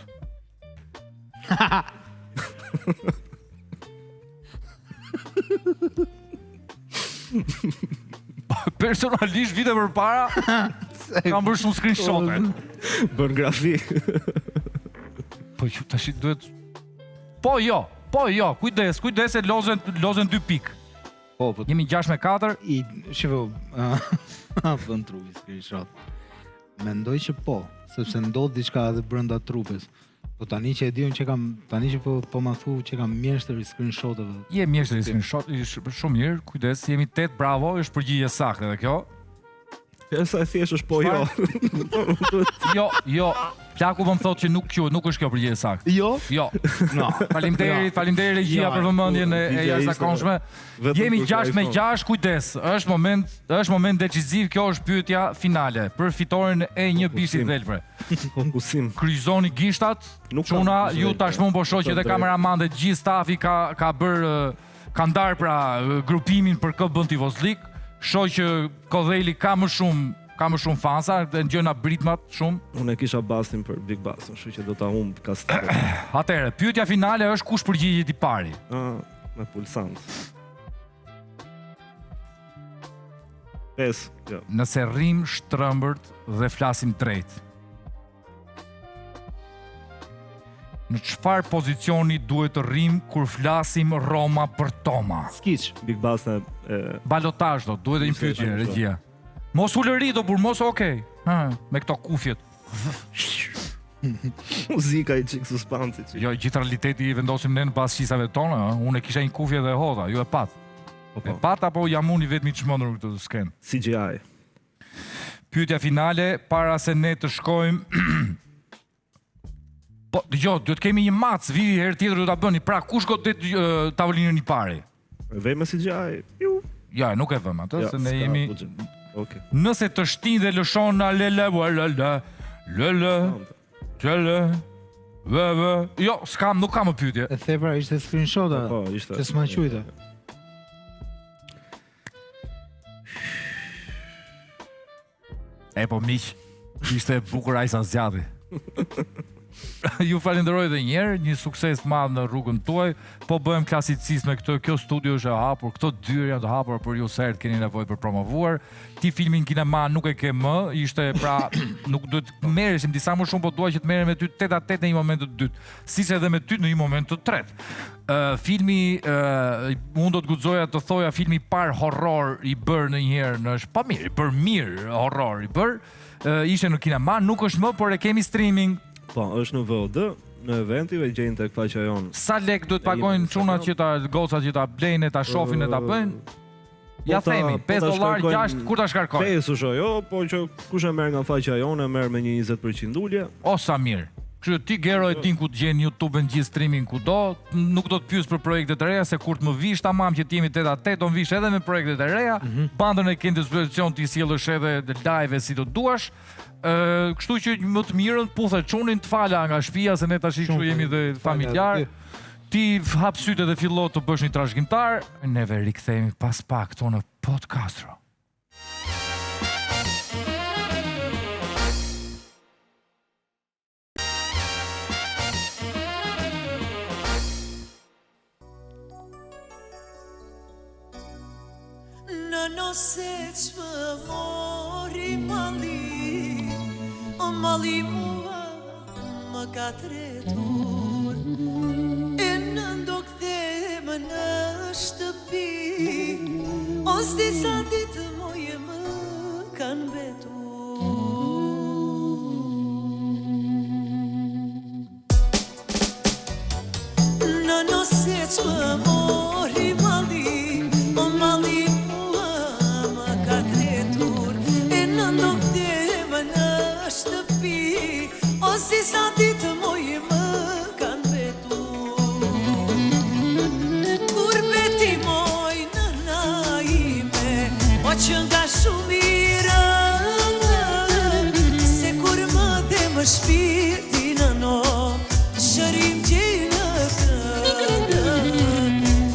Personalisht vite përpara kam bërë shumë screenshote.
Bën grafi.
Po që tash duhet Po jo, po jo, kujdes, kujdes se lozen lozen 2 pikë.
Po, po
Jemi 6 me 4.
i shifo, ë, bën trupi screenshot. Mendoj që po, sepse ndodh diçka edhe brenda trupës. Po tani që e di unë që kam, tani që po po ma thu që kam mjeshtër i screenshoteve.
Je mjeshtër i screenshot, i sh- shumë mirë, kujdes, jemi 8, bravo, është përgjigje saktë edhe kjo.
Sa e thjesht është po jo.
Jo, jo, plaku po më thotë që nuk quhet, nuk është kjo përgjigje saktë.
Jo?
Jo.
No.
Faleminderit, faleminderit regjia
Jo,
për vëmendjen e, e
përgjigja ishte
jashtëzakonshme.
vetëm
Jemi
për
6 me
iPhone.
6, kujdes. Është moment, është moment deciziv, kjo është pyetja finale për fitoren e një bishti
Fokusim.
dhelpre.
Fokusim.
Kryqëzoni gishtat.
Nuk kam
Çuna,
bishti
ju
dhelpre.
tashmë po shoh që
Të
edhe
drejtë.
kameramanët gjithë stafi ka ka bër ë, ka ndar pra ë, grupimin për kë bën tifozlik. Shoh që Kodheli ka më shumë ka më shumë fansa, e ngjojna britmat shumë.
Unë e kisha bastin për Big Bass, kështu që do ta humb kastet.
Atëherë, pyetja finale është kush përgjigjet i pari.
Ah, me pulsant. 5, jo.
Nëse rrim shtrëmbërt dhe flasim drejt. Në çfarë pozicioni duhet të rrim kur flasim Roma për Toma?
Skiç.
Big Bass e, e
Balotazh do, duhet edhe një
Ishte
pyetje
shumë
regjia. Mos ulëri do burr, mos okay. Ha, me këto kufjet.
muzika i çik suspansi çik.
Jo, gjithë realiteti i vendosim ne në bazë shqisave tona, ë. Unë e kisha një kufje dhe e hodha, ju e pat.
Po,
E
po.
pat apo jam unë i vetmi i çmendur në këtë skenë?
CGI.
Pyetja finale para se ne të shkojmë Po, dëgjoj, duhet kemi një mac, vi herë tjetër do ta bëni. Pra, kush godet ë, tavolinën i pari?
E vej me CGI. Ju.
Ja, nuk e vëm atë,
Ja,
se ne
s'ka
jemi
buxhet. Okej.
Nëse të shtin dhe lëshon a le le ua, le le le le le le vë vë. Jo, s'kam, nuk kam më pyetje.
E the pra ishte screenshot a?
Po, ishte.
Që s'ma quajte.
E po miq, ishte e bukur ai sa zgjati. Ju falenderoj edhe një herë, një sukses të madh në rrugën tuaj. Po bëhem klasicist me këtë, kjo studio është e hapur, këto dyer janë të hapura për ju sa herë të keni nevojë për promovuar. Ti filmin kinema nuk e ke më, ishte pra nuk duhet të merreshim disa më shumë, po dua që të merrem me ty tet a tet në një moment të dytë, siç edhe me ty në një moment të tretë. Ë filmi ë unë do të guxoja të thoja filmi i parë horror i bërë ndonjëherë në është pa mirë, i bërë mirë horror i bërë, ë, ishte në kinema, nuk është më, por e kemi streaming.
Po, është në VOD, në eventi e gjejnë tek faqja jonë.
Sa lek duhet
E jemi
pagojnë
në
çunat
Instagram.
që ta gocat që ta blejnë, ta shohin e ta bëjnë? Ja
Po ta-
themi,
po
5
ta
dollar,
shkarkojnë-
6, kur ta shkarkojnë?
5 është ajo, po që kush e merr nga faqja jonë e merr me një 20% ulje.
O sa mirë. Kështu që ti Gero e din ku të gjen YouTube-in, gjithë streaming kudo, nuk do të pyes për projekte të reja se kur të më vish tamam që të jemi tet a tet, do më vish edhe me projekte të reja. Mm -hmm. Bandën e ke në dispozicion t'i sjellësh edhe live si të duash. Ë, kështu që më të mirën puthe çunin të fala nga shtëpia se ne tash kështu jemi dhe familjar. Ti hap sytë dhe fillo të bësh një trashëgimtar. Neve rikthehemi pas pak këtu në Podcastro.
Nëno se ç'më mori malli O malli mua më ka tretur E nënë do kthehem në shtëpi O s'di sa ditë moj më kanë mbetur Nëno se ç'më mori malli O malli mua më ka tretur E nënë do kthehem në shtëpi O s'di sa ditë moj më kanë mbetur Kurbeti moj nëna ime O qenka shumë i rëndë Se kur më dhemb shpirti nëno Shërim gjej në këngë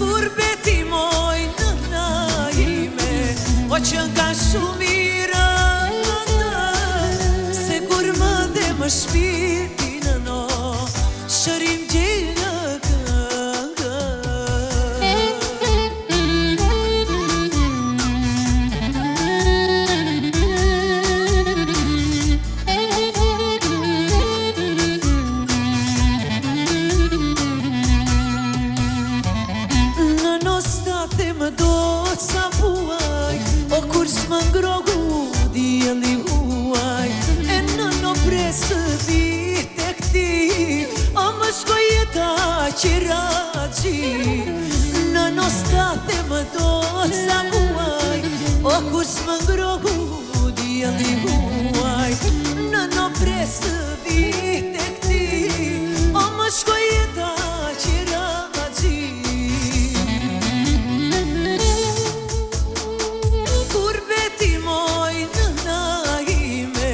Kurbeti moj nëna ime O qenka shumë i rëndë Se kur më dhemb shpirti nëno Shërim gjej në këngë Nëno s'ta them dot sa vuaj O kur s'më ngrohu dielli huaj E nëno pres të vi tek ti O më shkoi jeta qiraxhi Nëno s'ta them dot sa vuaj O kur s'më ngrohu dielli huaj Nëno pres të vi tek ti O më shkoi jeta qiraxhi Kurbeti moj nëna ime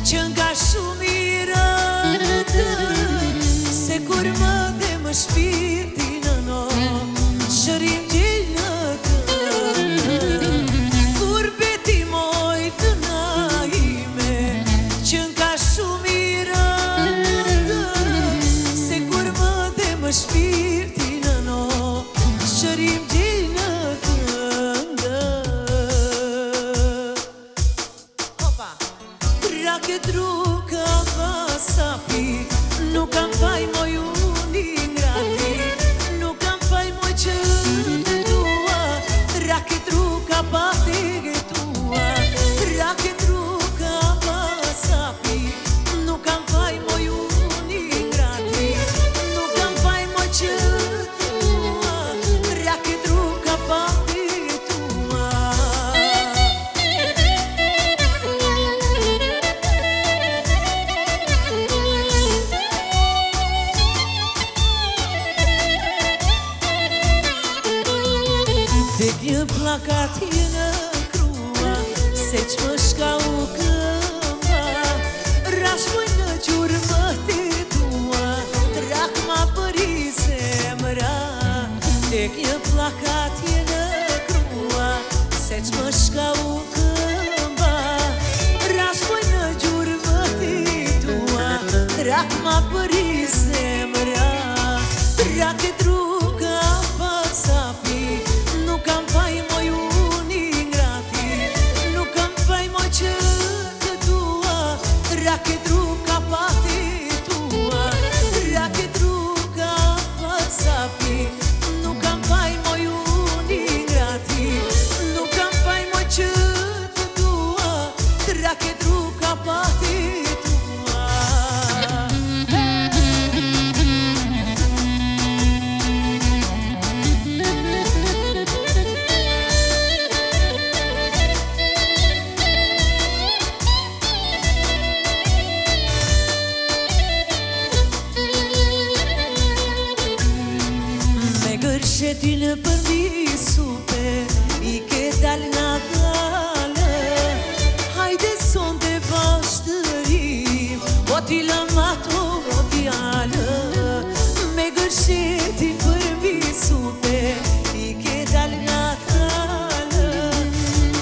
Qenka shumë i rëndë Se kur më dhemb shpirti nëno Shërim gjej në këngë Kurbeti moj nëna ime Qenka shumë i rëndë Se kur më dhemb shpirti nëno Shërim gjej në këngë Hopa Rake druka vasapi Nuk kam faj moj unë i ngrati Nuk kam faj moj që të dua Rake druka pati tua Rake druka vasapi Nuk kam faj moj unë i ngrati Nuk kam faj moj që të dua Rake druka pati tua. Tek një plakat je në krua Se që më shkau këmba Rash moj në gjurmët e tua Rak ma bëri zemra Tek një plakat je në krua Se që më shkau këmba Rash moj në gjurmët e tua Rak ma bëri zemra Rak e druka pasapi Nuk kam faj moj unë i ngrati Nuk kam faj moj që të dua Rak e druka pati tua Rak e druka pasapi Nuk kam faj moj unë i ngrati Nuk kam faj moj që të dua Rak e druka pati tua.
gërshetin përmbi supe I ke dal ngadalë Hajde sonte bashkë të rrim Po t'i lëm ato fjalë Me gërshetin përmbi supe I ke dal ngadalë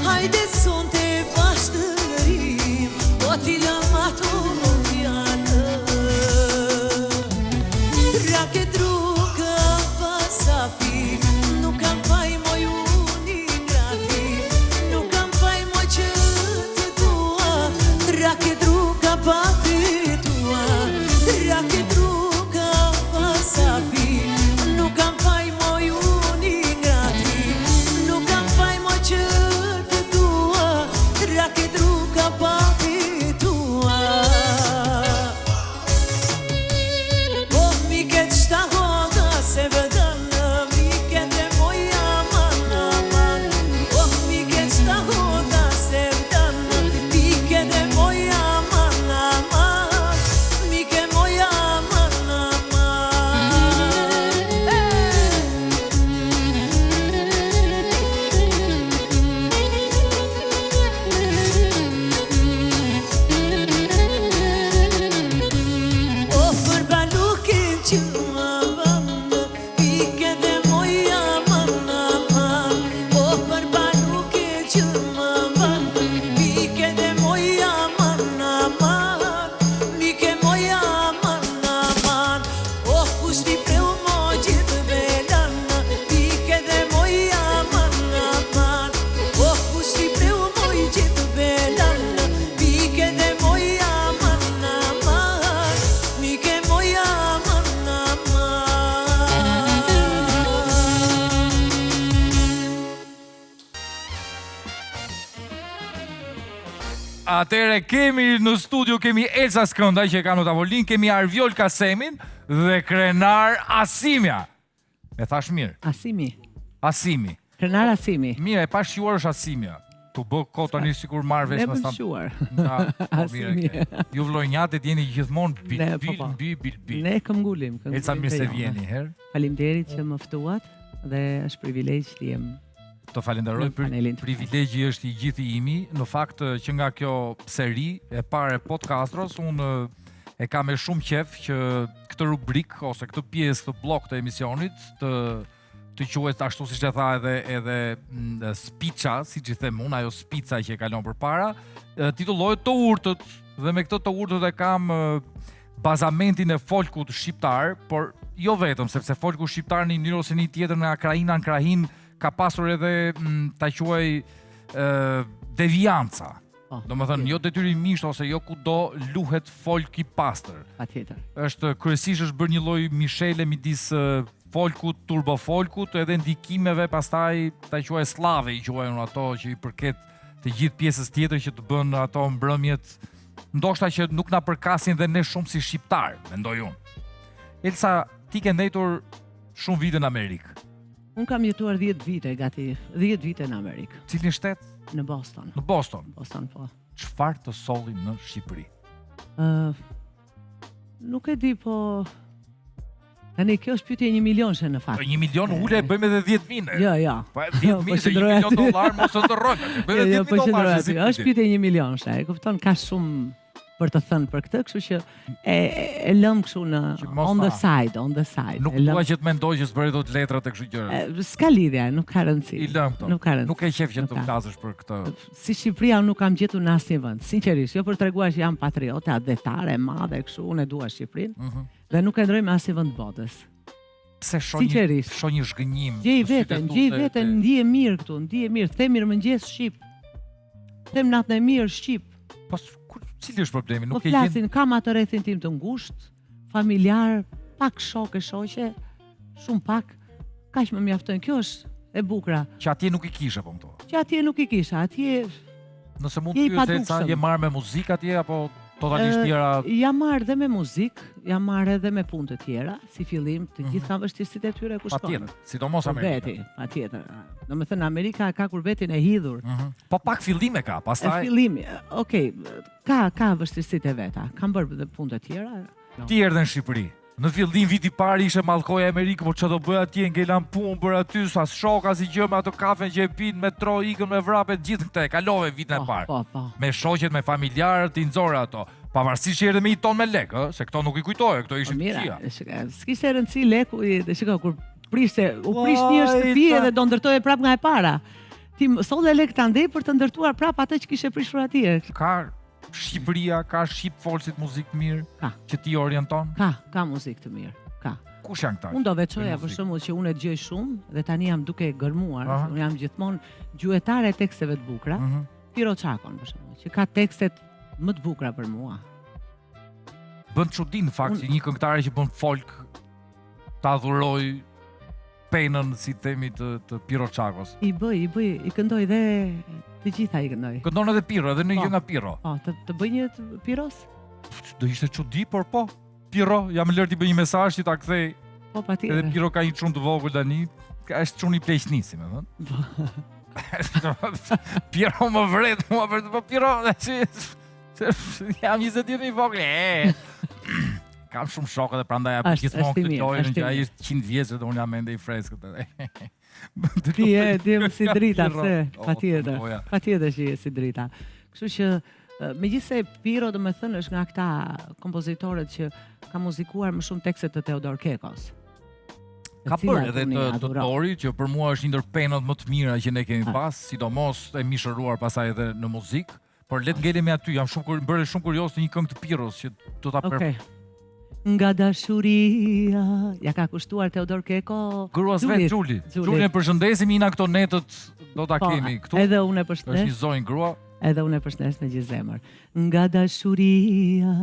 Hajde sonte bashkë të rrim Po t'i lëm ato fjalë Raket rrugë pasapi Nuk kam faj moj unë i ngrati Nuk kam faj moj që të dua Raket rruga pa fitua Raket rruga pasapi Nuk kam faj moj unë i ngrati Nuk kam faj moj që të dua Raket rruga pa fitua Po mi këtë shta hoda se vëdënë Mi këtë moj aman aman Po mi këtë shta hoda se vëdënë Mi këtë moj aman aman Mi ke moj aman aman Hey! O për balukin që më vënë Pike dhe moj aman aman O për balukin që më vënë Pike dhe moj aman aman Mike moj aman aman O kushti preu mo gjithë belan Pike dhe moj aman aman O kushti preu moj gjithë belan Pike dhe moj aman aman Mike moj aman aman
Atëre kemi në studio kemi Elsa Skëndaj që e ka në tavolinë, kemi Arviol Kasemin dhe Krenar Asimja. E thash mirë,
Asimi.
Asimi.
Krenar Asimi.
Mirë, e pa shquar është Asimja. Tu bë kohë tani sikur marr vesh
Ne
me
më
stan.
shquar.
Nga, po mirë e
Asimi.
ke. Ju vlonjatet jeni gjithmonë bil
Ne, po,
bil
po.
mbi bil bil.
Ne këmgulim, këmgulim.
Elsa mirë
te
se
jona.
vjen një herë.
Faleminderit që më ftuat dhe është privilegj të jem.
Të falenderoj
Në
për
panelin tuaj.
privilegji është i gjithë i imi. Në fakt që nga kjo seri e parë e podcastros unë e kam me shumë qef që këtë rubrik ose këtë pjesë, këtë blok të emisionit të të quhet ashtu siç e tha edhe edhe mm, spica, siç i them unë, ajo spica që e kalon përpara, e, titullohet Të urtët dhe me këtë të urtët e kam e, bazamentin e folkut shqiptar, por jo vetëm, sepse folku shqiptar në një mënyrë ose në një tjetër nga krahina në krahinë ka pasur edhe mm, ta quaj ë devianca.
Po,
Do më thënë, jo detyrimisht ose jo kudo luhet folk i pastër.
Patjetër.
Është kryesisht është bërë një lloj mishele midis ë, folkut, turbofolkut edhe ndikimeve pastaj ta quaj sllave i quaj unë ato që i përket të gjithë pjesës tjetër që të bën ato mbrëmjet ndoshta që nuk na përkasin dhe ne shumë si shqiptar, mendoj unë. Elsa, ti ke ndejtur shumë vite në Amerikë.
Unë kam jetuar 10 vite, gati 10 vite në Amerikë,
Cilin shtet?
në Boston.
Në Boston.
Boston, po.
Çfarë të solli në Shqipëri?
Ë nuk e di, po Tani kjo është pyetje një milionëshe në fakt.
Një milion ule e bëjmë edhe 10000. ne.
Jo, jo.
Po 10000
Po
se një
qëndroj
milion
aty.
dollar mos e ndërrojmë. Bëjmë
Jo,
edhe
jo,
10000
po
dollar.
qëndroj
se si
aty. Është pyetje një milionëshe, e kupton, ka shumë për të thënë për këtë, kështu që e e, e lëm kështu në
Që mos
on the
ta-
side, on the side.
Nuk
E lëm-
dua që të mendoj që s'bëri dot letrat e kështu gjëra.
E, S'ka lidhje, nuk ka rëndësi.
I lëm këto.
Nuk ka rëndësi.
Nuk e qef që
Nuk
të
ka.
flasësh për këtë.
Si Shqipëria unë nuk kam gjetur në asnjë vend. Sinqerisht, jo për treguar që jam patriote, atdhetare, e madhe, kështu, unë e dua Shqipërinë
Mhm.
dhe nuk e ndroj me asnjë vend botës.
Pse shoh një
Sinqerisht.
shoh një zhgënjim.
Gjej
në sytë e
veten,
tu
gjej
dhe-
veten,
dhe-
ndihe mirë këtu, ndihe mirë, them mirëmëngjes shqip. Them natën e mirë shqip.
Po s- ku- cili është problemi?
Po
Nuk e gjen.
flasin, kam atë rrethin tim të ngushtë, familjar, pak shok e shoqe, shumë pak, kaq më mjaftojnë. Kjo është e bukura.
Që atje nuk i kishe po më thua.
Që atje nuk i kisha, atje
Nëse mund
Je
të
i
pyes Elsa,
padukshëm.
je marrë me muzikë atje apo totalisht
Ë,
tjera?
Jam marrë dhe me muzikë, jam marrë edhe me punë të tjera, si fillim, të gjithë kanë vështirësitë e tyre ku shkojnë.
Mhm. Patjetër, sidomos Amerika.
Kurbeti, patjetër. Do me thënë, Amerika ka kurbetin e hidhur.
Mhm. Po pak fillime ka,
E
pastaj
fillimi, okej, ka ka vështirësitë e veta. Kam bërë dhe punë të tjera.
ti erdhe në Shqipëri. Në fillim viti i parë ishe mallkoja Amerikë, po çfarë do bëj atje, ngela në punë për aty, sa shok asnjë gjë me ato kafen që e pin, metro ikën me vrape gjithë këtë, e kalove vitin e
Po,
parë.
po, po.
Me shoqet, me familjarët, i nxore ato. Pavarësisht që erdhe me një ton me lek, ë, se këto nuk i kujtoje, këto
Po
ishin të
mira,
këqija.
shiko, s'kishte rëndësi leku, i- dhe shiko kur prishte, u prish një shtëpi
Vajta.
edhe do ndërtoje prap nga e para. Ti më solle lek tandej për të ndërtuar prap atë që kishe prishur atje.
Ka Shqipëria, ka shqip folësit muzikë të mirë
Ka.
që ti orienton?
Ka, ka muzikë të mirë. Ka.
Kush janë këta?
Unë do veçoja
Me
për
muzikë.
shembull që unë e dëgjoj shumë dhe tani jam duke gërmuar,
Aha.
se unë jam gjithmonë gjuetare e teksteve të bukura.
Mhm.
Piro Çakon për shembull, që ka tekstet më të bukura për mua.
Bën çudi në fakt
Unë-
që një këngëtare që bën folk ta dhuroj penën si themi të të Piro Çakos.
I bëj, i bëj, i këndoj dhe të gjitha i këndoj.
Këndon edhe Piro, edhe në
Po.
gjë nga Piro.
Po, të, të bëj një të Piros?
Do ishte çudi, por po. Piro, jam lër t'i bëj një mesazh që ta kthej.
Po,
Edhe
patjetër.
Piro ka një çun të vogël tani, ka është çuni i pleqnisë, më thënë.
Po.
Piro më vret mua për po Piro, si se jam 20 vjet më i vogël. e. Kam shumë shokë dhe prandaj jap
Është-
gjithmonë
është i
këtë
mirë,
lojën
është i
që ai
mirë.
është 100 vjeç dhe unë jam ende i freskët.
Ti je, ti je si drita,
Piro.
pse?
O,
Patjetër.
të mboja.
Patjetër që je si drita. Kështu që e, megjithëse Piro domethënë është nga këta kompozitorët që ka muzikuar më shumë tekste të Teodor Kekos. të
Ka
cilat
bërë edhe
unë i
të, të
adhuroj.
Tori, që për mua është një ndër penat më të mira që ne kemi
Ah.
pas, sidomos e mishëruar pasaj edhe në muzikë. Por le të ngelemi aty, jam shumë kur, bërë shumë kurioz të një këngë të Piros që do ta per...
Okej. Nga dashuria, ja ka kushtuar Teodor Keko.
Gruas vet
Xhulit.
Xhuli.
Xhulit.
Xhulin e përshëndesim, Ina këto netët do ta
Po,
kemi këtu.
Edhe unë e
Është
përshëndes.
një zonjë grua.
Edhe unë e përshëndes me gjithë zemër. Nga dashuria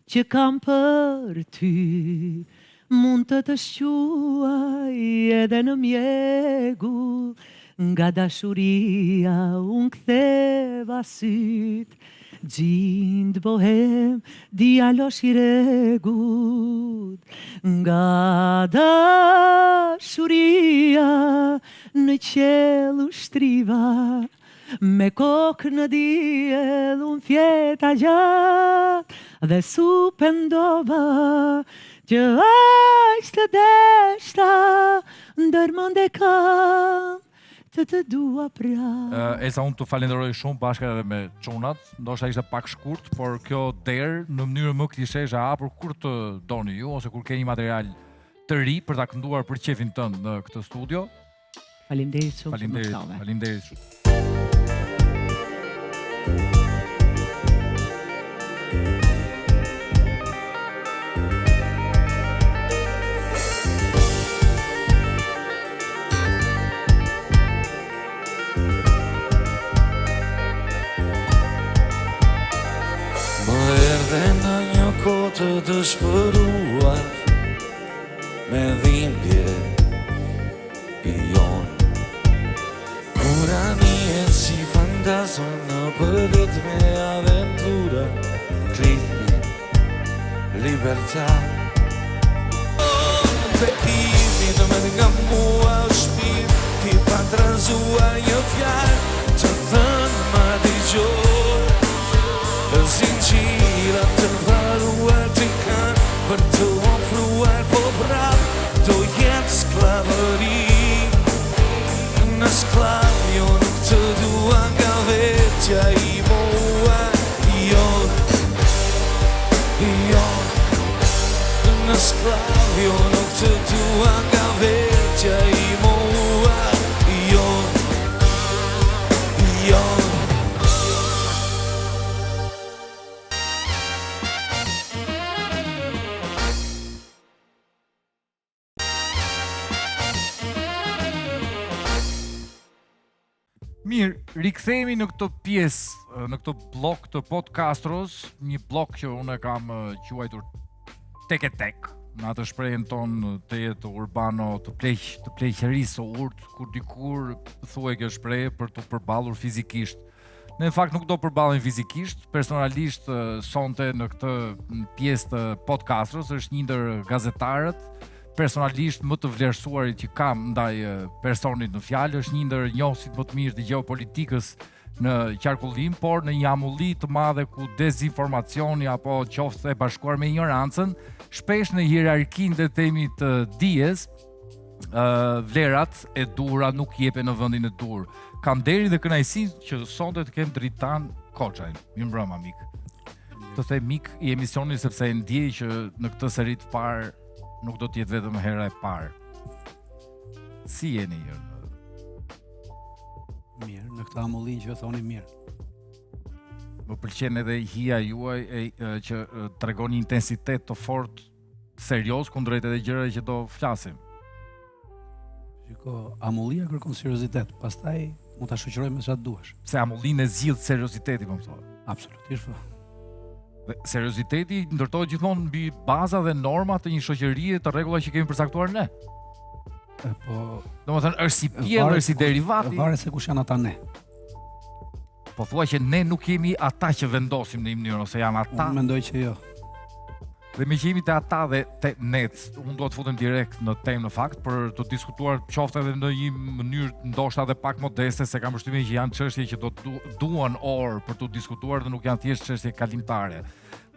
që kam për ty, mund të të shquaj edhe në mjegull. Nga dashuria unë ktheva syt, Gjind bohem, djalosh i rregut Nga dashuria në qiell u shtriva Me kokë në diell unë fjeta gjatë Dhe su pendova që aq të deshta Ndërmend e kam të të dua pra
Ë, Elsa, unë të falenderoj shumë bashkë edhe me çunat. Ndoshta ishte pak shkurt, por kjo derë në mënyrë më klishe është e hapur kur të doni ju ose kur keni material të ri për ta kënduar për qefin tënd në këtë studio.
Faleminderit shumë që më
Faleminderit,
ftove.
faleminderit shumë.
Më erdhe në një kohë të dëshpëruar Me dhimbje i jon Kur anijet si fantazma në përdet me aventura Klitnin libertà Bekimi të me nga mua shpirt Ti pa trazuar një fjalë Të thënë ma dëgjoj Zinxhira të varuar të kanë Për të ofruar po prap Do jetë sklavëri Në sklav jo nuk të dua nga vetja i mua Jo, jo Në sklav jo nuk të dua nga vetja i mua Jo, jo
Mirë, rikthehemi në këtë pjesë, në këtë blok të podcastros, një blok që unë e kam eh, quajtur tek e tek, në atë shprehjen tonë të jetë urbano të pleq, të pleqërisë së urtë, kur dikur thuaj kjo shprehje për të përballur fizikisht. Ne në fakt nuk do përballemi fizikisht, personalisht eh, sonte në këtë pjesë të podcastros është një ndër gazetarët personalisht më të vlerësuarit që kam ndaj eh, personit në fjalë, është një ndër njohësit më të mirë të gjeopolitikës në qarkullim, por në një amulli të madhe ku dezinformacioni apo qoftë e bashkuar me ignorancën, shpesh në hierarkinë le të themi të dijes, ë vlerat e duhura nuk jepen në vendin e duhur. Kam nderin dhe kënaqësinë që sonte të kem Dritan Koçajn. Mirëmbrëma mik. Të them mik i emisionit sepse e ndjej që në këtë seri të parë nuk do të jetë vetëm hera e parë. Si jeni ju?
Mirë, në këtë amullinë që thoni mirë.
Më pëlqen edhe hija juaj e, e, që e, tregon një intensitet të fortë serioz kundrejt edhe gjërave që do flasim.
Shiko, amullia kërkon seriozitet, pastaj mund ta shoqëroj me çfarë duash.
Se amullinë e zgjidh serioziteti, po më thua.
Absolutisht po.
Dhe serioziteti ndërtohet gjithmonë mbi baza dhe norma të një shoqërie të rregulla që kemi përcaktuar ne.
E, po
Domethënë është si pjellë, është si derivati.
Varet se kush janë ata ne.
Po thua që ne nuk jemi ata që vendosim në një mënyrë ose janë ata.
Unë mendoj që jo.
Dhe me që jemi te ata dhe te ne, unë dua të futem direkt në temë në fakt për të diskutuar qoftë edhe në një mënyrë ndoshta edhe pak modeste se kam përshtypjen që janë çështje që do të duan orë për të diskutuar dhe nuk janë thjesht çështje kalimtare.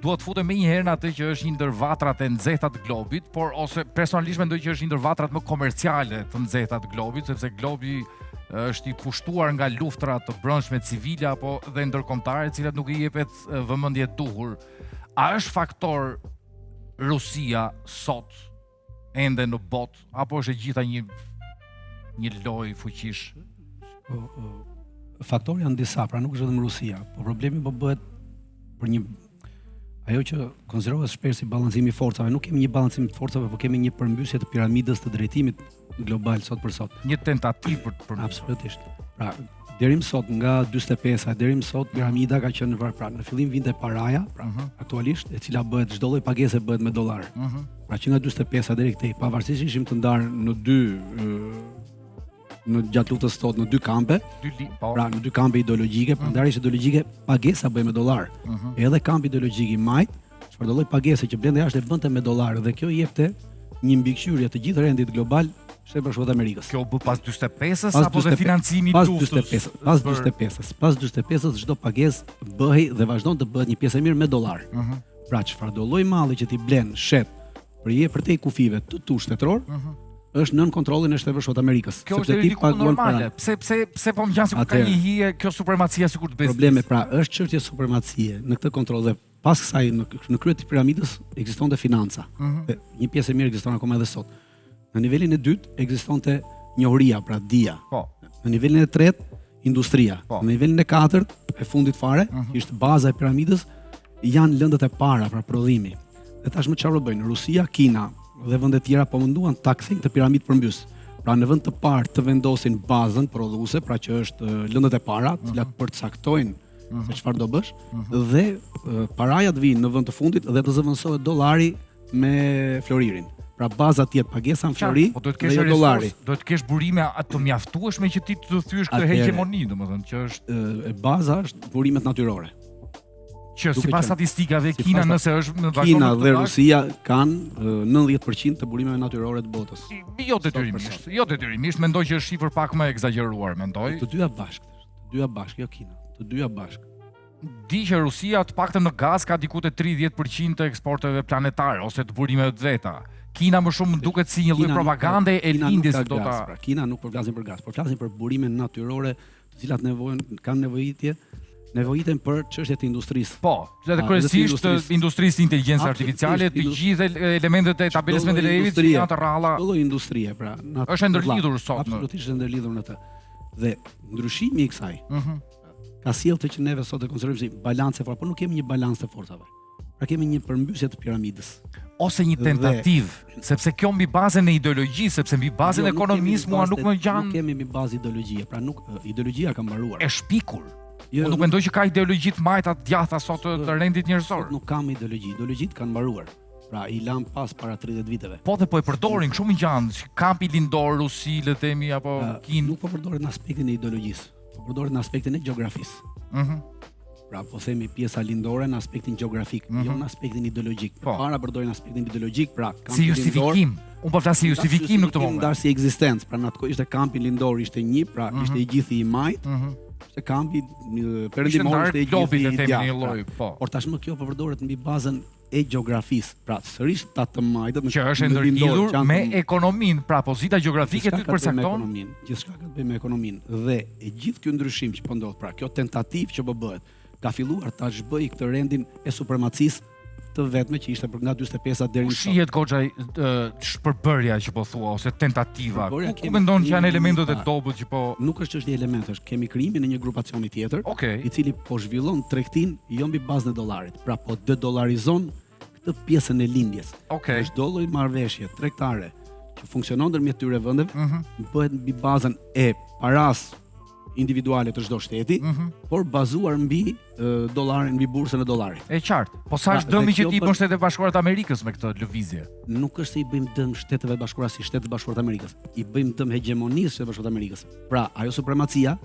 Dua të futem menjëherë në atë që është një ndër vatrat e nxehta të globit, por ose personalisht mendoj që është një ndër vatrat më komerciale të nxehta të globit, sepse globi është i pushtuar nga luftra të brendshme civile apo dhe ndërkombëtare, të cilat nuk i jepet vëmendje e duhur. A është faktor Rusia sot ende në botë apo është e gjitha një një lojë fuqish?
Po, po, faktorë janë disa, pra nuk është vetëm Rusia, po problemi po bëhet për një ajo që konsiderohet shpesh si balancimi i forcave, nuk kemi një balancim të forcave, po kemi një përmbysje të piramidës të drejtimit global sot për
sot. Një tentativë për të
përmbysur. Absolutisht. Pra, deri më sot nga 45-a deri më sot piramida ka qenë në pra në fillim vinte paraja, pra uh mhm. -huh. aktualisht e cila bëhet çdo lloj pagese bëhet me dollar. Uh mhm. -huh. Pra që nga 45-a deri këtej, pavarësisht ishim të ndarë në dy në gjatë luftës së ftohtë në dy kampe,
dy li, po.
pra në dy kampe ideologjike, pra mhm. ndarja ishte ideologjike, pagesa bëhej me dollar. Uh mhm. -huh. Edhe kampi ideologjik i majtë, çfarëdo lloj pagese që blente jashtë e bënte me dollar dhe kjo i jepte një mbikëqyrje të gjithë rendit global Shtetet e Bashkuara të
Amerikës. Kjo u bë pas 45-s apo dhe financimi i
luftës? Pas 45-s, pas 45-s, pas 45-s çdo pagesë bëhej dhe vazhdon të bëhet një pjesë e mirë me dollar. Uh mhm. -huh. Pra çfarëdo lloj malli që ti blen, shet për je përtej kufijve të tu shtetëror, uh mhm. -huh është nën kontrollin e Shteteve të Bashkuara të
Amerikës. Kjo është deri diku normale. Pse pse pse po më ngjan sikur ka një hije kjo supremacia sikur të
bezdis. Probleme pra është çështje supremacie në këtë kontroll dhe pas kësaj në, në krye të piramidës ekzistonte financa. Uh mhm. -huh. Dhe një pjesë e mirë ekziston akoma edhe sot. Në nivelin e dytë ekzistonte njohuria, pra dija.
Po.
Në nivelin e tretë industria. Po. Në nivelin e katërt, e fundit fare, uh mhm. -huh. ishte baza e piramidës, janë lëndët e para, pra prodhimi. Dhe tashmë çfarë po bëjnë? Rusia, Kina dhe vende të tjera po munduan ta kthejnë këtë piramidë përmbys. Pra në vend të parë të vendosin bazën prodhuese, pra që është lëndët e para, të cilat uh mhm. -huh. përcaktojnë uh mhm. -huh. se çfarë do bësh, uh mhm. -huh. dhe paraja të vijnë në vend të fundit dhe të zëvendësohet dollari me floririn. Pra baza të jetë pagesa në flori
po duhet të kesh jo
dollari.
Duhet të kesh burime të mjaftueshme që ti të thyesh këtë hegjemoni, domethënë që
është e baza është burimet natyrore.
Që sipas statistikave Kina nëse është
në vazhdon Kina dhe Rusia kanë 90% të burimeve natyrore të
botës. Jo detyrimisht, jo detyrimisht, mendoj që është shifër pak më e ekzagjeruar, mendoj.
Të dyja bashkë, të dyja bashkë, jo Kina, të dyja bashkë.
Di që Rusia të paktën në gaz ka diku te 30% të eksporteve planetare ose të burimeve të veta. Kina më shumë duket si një lloj propagande e lindjes
do ta. Pra, Kina nuk po flasim për gaz, po flasim për burime natyrore të cilat nevojën kanë nevojitje nevojiten për çështje të
industrisë. Po, edhe kryesisht të industrisë së inteligjencës artificiale, të gjithë elementët e tabelës Mendelejevit që janë të
rralla. Çdo lloj industrie, pra,
është e ndërlidhur sot.
Absolutisht e ndërlidhur në të. Dhe ndryshimi i kësaj, mm -hmm. ka sjellë të që neve sot e konsiderojmë si balancë e fortë, por nuk kemi një balancë të forcave. Pra kemi një përmbysje të
piramidës. Ose një tentativë, dhe... sepse kjo mbi bazën e ideologjisë, sepse mbi bazën jo, e ekonomisë mua nuk më
ngjan. Nuk kemi mbi bazë ideologjie, pra nuk ideologjia ka mbaruar.
E shpikur. Jo, Unë nuk mendoj që ka ideologji të majta të djathta sot të, të rendit
njerëzor. Nuk kam ideologji, ideologjitë kanë mbaruar. Pra i lamë pas para 30
viteve. Po dhe po e përdorin, kështu më ngjan, si kampi lindor, Rusi, le të themi apo
Kinë. Nuk po përdoret në aspektin e ideologjisë, po përdoret në aspektin e gjeografisë.
Mhm. Mm
Pra po themi pjesa lindore në aspektin gjeografik, mm -hmm. jo në aspektin ideologjik.
Po.
Para përdorin aspektin ideologjik, pra
kampi si justifikim. Lindor, Unë po flas si justifikim në këtë
moment. Ndarë si ekzistencë, pra në atë kohë ishte kampi lindor ishte një, pra mm -hmm. ishte i gjithi i majtë. Mm -hmm. Se kampi perëndimor
ishte
ishte i
globi,
gjithë
le
i
themi
djathtë,
një lloj,
pra.
po.
Por tashmë kjo po përdoret mbi bazën e gjeografisë. Pra, sërish ta të majtët në
Që është e
në lindor,
ndërlidhur
që janë
me
të-
ekonominë, pra pozita gjeografike
Gjithçka
ty të
ka të bëjë me
përcakton.
ekonominë, gjithçka ka të bëjë me ekonominë dhe e gjithë ky ndryshim që po ndodh, pra kjo tentativë që po bëhet, ka filluar ta zhbëjë këtë rendin e supremacisë të vetme që ishte për nga 45-a deri
Ku
në sot.
shihet goxha ë, shpërbërja që po thua ose tentativa? Ku,
Shpërbërja
ku
kemi
mendon që janë
krijimin
elementët e
pa.
dobët që po
Nuk është çështje elementesh, kemi krijimin e një grupacioni tjetër,
Okej.
i cili po zhvillon tregtin jo mbi bazën e dollarit, pra po dedollarizon këtë pjesën e lindjes.
Okej.
Çdo lloj marrëveshje tregtare që funksionon ndërmjet këtyre vendeve,
Mhm.
bëhet mbi bazën e paras individuale të çdo shteti,
Mhm.
por bazuar mbi e, dollarin, mbi bursën e dollarit.
E qartë. Po sa
Pra,
është dëmi
dhe
që
kjo
ti i
bën-
bën Shtetet e Bashkuara të Amerikës me këtë lëvizje?
Nuk është se i bëjmë dëm Shteteve të Bashkuara si Shtetet e Bashkuara të Amerikës, i bëjmë dëm hegjemonisë së Shteteve të Bashkuara të Amerikës. Pra, ajo supremacia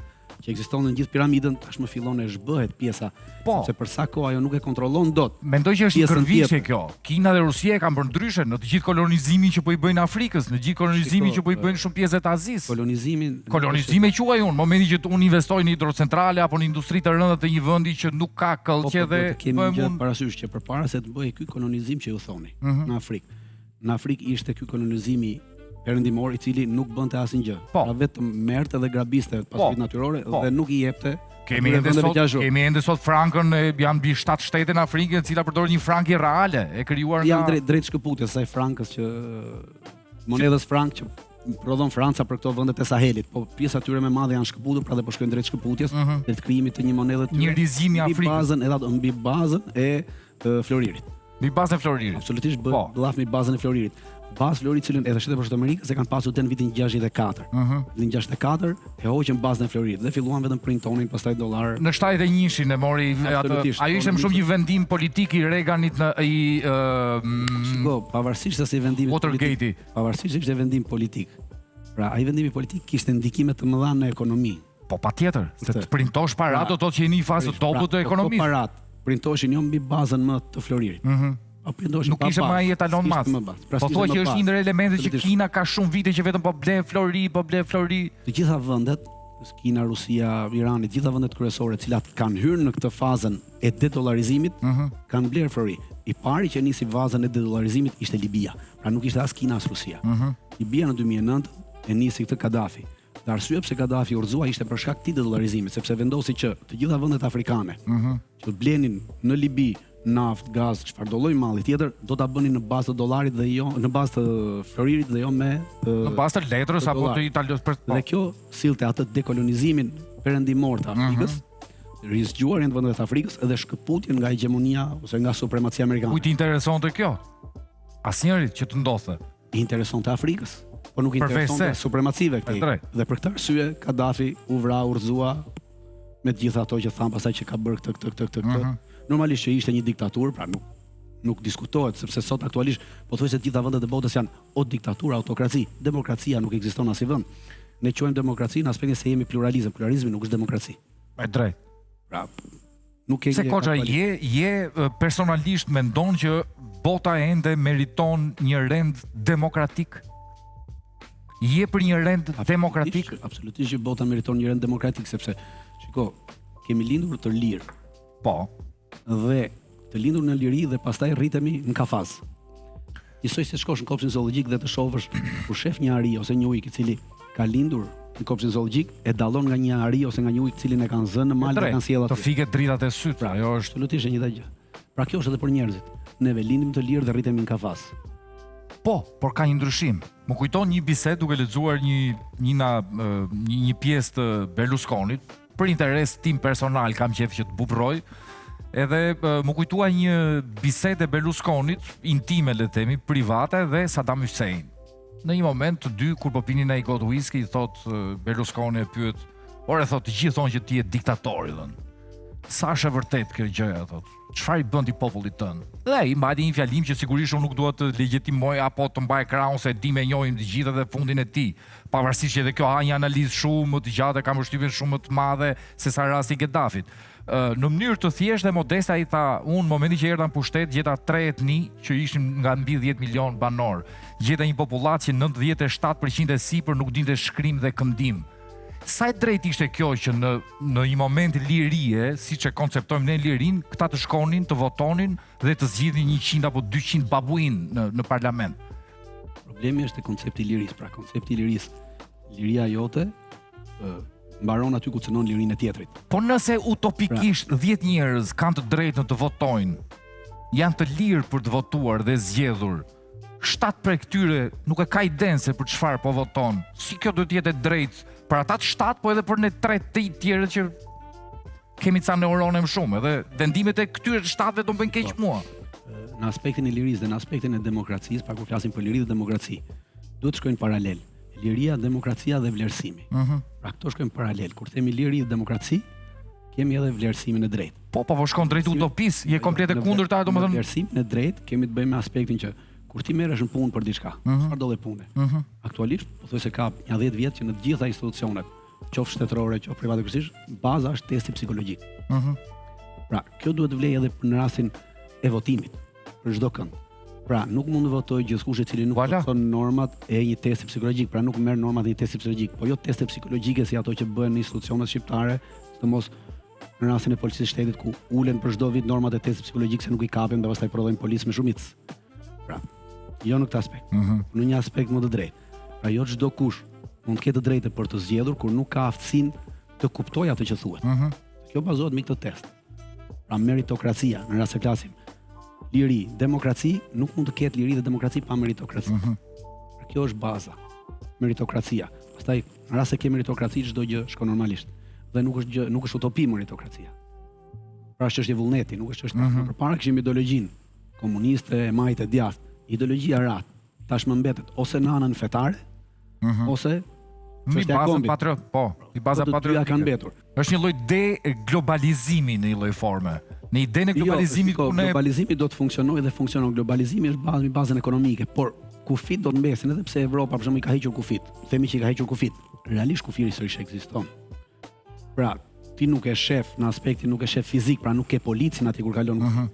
që ekziston në gjithë piramidën tashmë fillon e zhbëhet pjesa,
Po.
sepse për sa kohë ajo nuk e kontrollon dot.
Mendoj që është një
Pjesën
kërvishje
tjetër.
kjo. Kina dhe Rusia e kanë bërë ndryshe në të gjithë kolonizimin që po i bëjnë Afrikës, në gjithë kolonizimin
Shiko,
që po i bëjnë shumë pjesë të Azisë.
Kolonizimin
Kolonizime quaj unë, momentin që unë investoj në hidrocentrale apo në industri të rënda të një vendi që nuk ka
Po,
këllqe
po,
dhe
duhet të kemi
bëhem
një gjë
unë
parasysh që përpara se të bëhej ky kolonizim që ju thoni
Mhm.
në Afrikë. Në Afrikë ishte ky kolonizimi perëndimor i cili nuk bënte asnjë gjë.
Po.
Pra vetëm merrte dhe grabiste pasuritë natyrore
Po.
dhe nuk i jepte
Kemi
atyre
ende
vendeve
sot,
që ashtu.
kemi ende sot frankën, e, janë mbi 7 shtete në Afrikë, e cila përdor një frankë reale, e krijuar nga
Janë drejt drejt shkëputjes saj frankës që monedhës frank që prodhon Franca për këto vendet e Sahelit, po pjesa tyre më e madhe janë shkëputur, pra dhe po shkojnë drejt shkëputjes, drejt krijimit të një monedhe të
Mhm. Një rizgjim i
mbi
Afrikës.
bazën edhe ato mbi bazën e, e floririt.
mbi bazën e Floririt.
Absolutisht bë
Po.
bllaf mbi bazën e floririt. Bazë floririt cilën edhe Shtetet e Bashkuara të Amerikës e kanë pasur deri në vitin 64.
Mhm.
Në vitin 64 e hoqën bazën e floririt dhe filluan vetëm printonin pastaj dollar.
Në 71-shin e mori atë.
Absolutisht,
Ajo ishte
po,
më shumë një vendim politik i Reaganit në i ë, mm,
Shiko, pavarësisht se si vendimi
Watergate-i.
politik, pavarësisht se ishte vendim politik. Pra, ai vendimi politik kishte ndikime të mëdha në ekonomi.
Po patjetër, se
Këtë.
të printosh para
Pra,
do të thotë që jeni në një fazë të dobët të
Pra, po këto
ekonomisë.
Parat printoshin jo mbi bazën më të floririt. Mm -hmm. Po printoshin
Nuk
pa
ishte
bazë,
më ai etalon
s'kishte
mas.
më bazë. Pra,
Po
s'kishte
thua
më
që është
bazë.
një ndër elementet që
Absolutisht.
Kina ka shumë vite që vetëm po ble flori, po ble flori.
Të gjitha vendet, Kina, Rusia, Irani, të gjitha vendet kryesore, të cilat kanë hyrë në këtë fazën e dedollarizimit,
Mhm.
kanë blerë flori. I pari që nisi fazën e dedollarizimit ishte Libia. Pra nuk ishte as Kina as Rusia.
Mhm.
Libia në 2009 e nisi këtë Gaddafi. Dhe arsyeja pse Gaddafi u rrëzua ishte për shkak të dedollarizimit, sepse vendosi që të gjitha vendet afrikane
Mhm.
që blenin në Libi naftë, gaz, çfarë do lloj malli tjetër, do ta bënin në bazë të dollarit dhe jo në bazë të floririt dhe jo me
Në bazë të letrës
të
apo të
dollarit.
Italisë për po.
Dhe kjo sillte atë dekolonizimin perëndimor të Afrikës,
Mhm.
rizgjuarjen të vendeve të Afrikës dhe shkëputjen nga hegemonia ose nga supremacia amerikane.
Kujt i interesonte kjo? Asnjërit që të ndodhte.
I interesonte Afrikës, por nuk i
Përveç
interesonte
se.
supremacive këtij.
E drejtë.
Dhe për këtë arsye Gaddafi u vra, u rrëzua me të gjitha ato që tham pastaj që ka bërë këtë këtë këtë këtë këtë.
Mhm.
Normalisht që ishte një diktaturë, pra nuk nuk diskutohet sepse sot aktualisht pothuajse të gjitha vendet e botës janë o diktaturë, autokraci. Demokracia nuk ekziston në asnjë vend. Ne quajmë demokraci në aspektin se jemi pluralizëm. Pluralizmi nuk është demokraci.
E drejtë.
Pra, nuk e
Se Koça, je je e, personalisht mendon që bota ende meriton një rend demokratik? Je për një rend demokratik?
Absolutisht që bota meriton një rend demokratik sepse shiko, kemi lindur të lirë
Po.
dhe të lindur në liri dhe pastaj rritemi në kafaz. Njësoj se shkosh në kopshin zoologjik dhe të shohësh kur shef një ari ose një ujk i cili ka lindur në kopshin zoologjik e dallon nga një ari ose nga një ujk cilin e kanë zënë në mal dhe kanë sjellë
Të
aty.
fiket dritat e syt, pra, ajo është
Absolutisht e njëjta gjë. Pra kjo është edhe për njerëzit. Neve lindim të lirë dhe rritemi në kafaz.
Po, por ka një ndryshim. Më kujton një bisedë duke lexuar një një na ë, një, një pjesë të Berlusconit për interes tim personal kam qejf që të bubroj. Edhe ë, më kujtua një bisedë e Berlusconit, intime le të themi, private dhe Saddam Hussein. Në një moment të dy kur po pinin ai gotë whisky, i thot ë, Berlusconi e pyet, "Ore thot, të gjithë thonë që ti je diktator, i thënë." Sa është e vërtet kjo gjëja, thot. Çfarë i bën ti popullit tënd? Dhe ai mbajti një fjalim që sigurisht unë nuk dua të legjitimoj apo të mbaj krahun se di me njohim të gjithë dhe fundin e tij. Pavarësisht që edhe kjo ha një analizë shumë më të gjatë, kam përshtypjen shumë më të madhe se sa rasti i Gaddafit. Ë, në mënyrë të thjeshtë dhe modeste ai tha, unë në momentin që erdha në pushtet gjeta tre etni që ishin nga mbi 10 milion banor. Gjeta një popullatë që 97% e sipër nuk dinte shkrim dhe këndim. Sa e drejtë ishte kjo që në në një moment lirie, siç e konceptojmë ne lirinë, këta të shkonin, të votonin dhe të zgjidhnin 100 apo 200 babuin në në parlament.
Problemi është te koncepti i lirisë, pra koncepti i lirisë, liria jote ë, mbaron aty ku cënon lirinë e tjetrit.
Po nëse utopikisht 10 njerëz kanë të drejtën të votojnë, janë të lirë për të votuar dhe zgjedhur, 7 prej këtyre nuk e ka idenë se për çfarë po voton. Si kjo duhet të jetë e drejtë për ata të 7, po edhe për ne tre të tjerët që kemi ca neurone më shumë, edhe vendimet e këtyre të shtatëve do më bëjnë keq mua.
Në aspektin e lirisë dhe në aspektin e demokracisë, pra kur flasim për liri dhe demokraci, duhet të shkojnë paralel. Liria, demokracia dhe vlerësimi.
Mhm.
Pra këto shkojnë paralel. Kur themi liri dhe demokraci, kemi edhe vlerësimin e drejtë.
Po, po, po shkon drejt utopisë, je komplet e
Në vler-
kundërta, domethënë
Në vlerësimin e drejtë kemi të bëjmë me aspektin që kur ti merresh në punë për diçka,
Mhm.
çfarë do lloj pune? Aktualisht pothuajse ka një 10 vjet që në të gjitha institucionet, qoftë shtetërore, qoftë private kryesisht, baza është testi psikologjik.
Mhm.
Pra, kjo duhet të vlejë edhe për në rastin e votimit për çdo kënd. Pra, nuk mund të votojë gjithkush i cili nuk
Voilà.
plotëson normat e një testi psikologjik, pra nuk merr normat e një testi psikologjik, po jo teste psikologjike si ato që bëhen në institucionet shqiptare, sidomos në rastin e policisë shtetit ku ulen për çdo vit normat e testit psikologjik se nuk i kapin dhe pastaj prodhojnë policë me shumicë. Pra, jo në këtë aspekt, në një aspekt më të drejtë. Pra jo çdo kush mund të ketë të drejtë për të zgjedhur kur nuk ka aftësinë të kuptojë atë që thuhet. Kjo bazohet mbi këtë test. Pra meritokracia, në rast se flasim liri, demokraci, nuk mund të ketë liri dhe demokraci pa meritokraci. Pra kjo është baza. Meritokracia. Pastaj në rast se ke meritokraci, çdo gjë shkon normalisht. Dhe nuk është gjë, nuk është utopi meritokracia. Pra është çështje vullneti, nuk është çështje. Mm -hmm. Përpara kishim ideologjinë komuniste, e majtë e djathtë. Ideologjia ra, tashmë mbetet ose në anën fetare, ose
Mbi
çështja e
bazën
kombit.
patriot, po, mbi baza
Këto të dyja
patriotike.
kanë mbetur.
Është një lloj de globalizimi në një lloj forme. Në idenë e globalizimit
jo, shiko,
ku ne
globalizimi do të funksionojë dhe funksionon. Globalizimi është bazë mbi bazën ekonomike, por kufit do të mbesin edhe pse Evropa për shembull i ka hequr kufit. Themi që i ka hequr kufit. Realisht kufiri sërish ekziston. Pra, ti nuk e shef në aspektin nuk e shef fizik, pra nuk ke policin aty kur kalon. Mm
Mhm.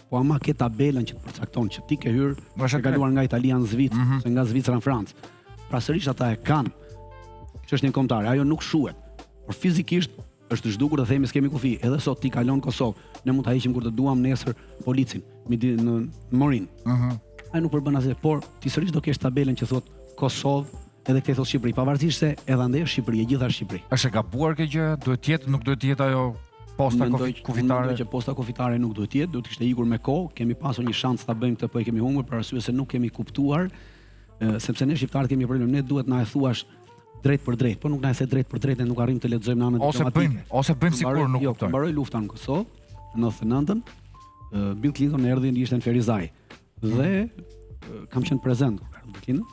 Po ama ke tabelën që të përcakton që ti ke hyrë,
Është e
ke kaluar nga Italia në Zvicër,
Mhm.
ose nga Zvicra në Francë. Pra sërish ata e kanë çështjen kombëtare, ajo nuk shuhet. Por fizikisht është zhdukur dhe themi s'kemi kufi. Edhe sot ti kalon në Kosovë, ne mund ta heqim kur të duam nesër policin midi në në Morin.
Mhm.
Ai nuk përbën asgjë, por ti sërish do kesh tabelën që thot Kosovë, edhe këtë thot Shqipëri, pavarësisht se edhe andej është Shqipëri, e gjitha është Shqipëri.
është e gabuar kjo gjë, duhet të jetë, nuk duhet të jetë ajo posta
Mendoj-
kofi- kufitare.
Mendoj që posta kufitare nuk duhet të jetë, duhet të kishte ikur me kohë, kemi pasur një shans ta bëjmë këtë, po e kemi humbur për arsye se nuk kemi kuptuar, e, sepse ne shqiptarët kemi një problem, ne duhet na e thuash drejt për drejt, po nuk na e the drejt për drejt, ne nuk arrim të lexojmë në anën
Ose
diplomatike.
bëjmë, ose bëjmë sikur
Mbaroi-
nuk
jo,
kuptojmë.
Mbaroi lufta në Kosovë në 99-ën, ë, Bill Clinton erdhi ishte në Ferizaj dhe ë, kam qenë prezent kur erdhi Bill Clinton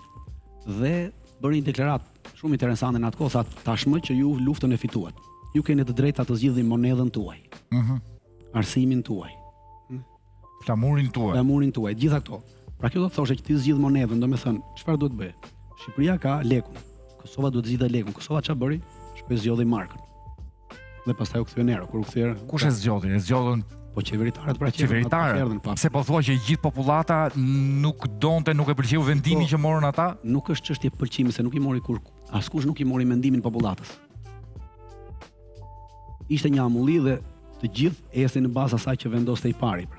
dhe bëri një deklaratë shumë interesante në atë kohë, tha tashmë që ju luftën e fituat. Ju keni të drejta të zgjidhni monedhën tuaj. Arsimin tuaj,
Flamurin tuaj.
flamurin tuaj, gjitha këto. Pra kjo do të thoshte që ti zgjidh monedhën, domethënë, çfarë duhet bëj? Shqipëria ka lekun. Kosova duhet zgjidhë lekun. Kosova çfarë bëri? Shkoi zgjodhi markën. Dhe pastaj u kthye në euro. Kur u kthye
Kush e zgjodhi? E zgjodhën
Po qeveritarët pra që
qeveritarët.
erdhën pa.
Pse po thua që i gjithë popullata nuk donte, nuk e pëlqeu vendimin
Po.
që morën ata?
Nuk është çështje pëlqimi se nuk i mori kur askush nuk i mori mendimin popullatës. Ishte një amulli dhe të gjithë ecnin në bazë asaj që vendoste i pari pra.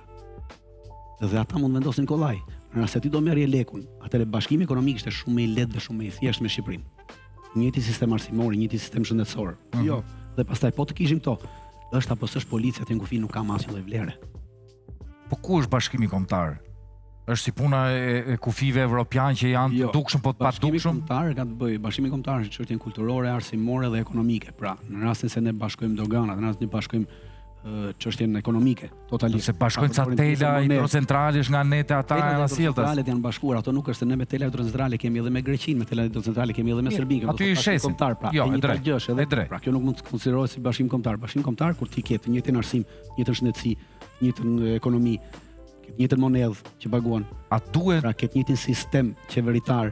Dhe ata mund vendosin kollaj. Në rast se ti do merrje lekun, atëherë bashkimi ekonomik ishte shumë më i lehtë dhe shumë më i thjeshtë me Shqipërinë. Njëjti sistem arsimor, njëjti sistem shëndetësor. Jo, dhe pastaj po të kishim këto, është apo s'është policia aty në kufi nuk ka më asnjë lloj vlere.
Po ku është bashkimi kombëtar? Është si puna e, e kufive evropian që janë të
Jo,
dukshëm po të
Bashkimi
padukshëm?
kombëtar ka të bëjë, bashkimi kombëtar është çështjen kulturore, arsimore dhe ekonomike. Pra, në rastin se ne bashkojmë doganat, në rastin ne bashkojmë ë, çështjen ekonomike, totalisht.
Se bashkojnë ca
Pra, përdorim
tela
pjesën monedhë.
hidrocentralesh nga nete ata
Telat
e anasjelltas.
hidrocentralet janë bashkuar, ato nuk është se ne me tela hidrocentrale kemi edhe me Greqinë, me tela hidrocentrale kemi edhe me Serbinë, kemi
aty i
bashkim
shesin.
kombëtar, pra.
Jo,
e
e
njëjta
drejtë,
gjë është edhe
e drejtë.
Pra, kjo nuk mund të konsiderohet si bashkim kombëtar. Bashkim kombëtar kur ti ke të njëjtin arsim, të njëjtën shëndetësi, të njëjtën ekonomi, ke të njëjtën monedhë që paguan.
A duhet
Pra ke të njëjtin sistem qeveritar,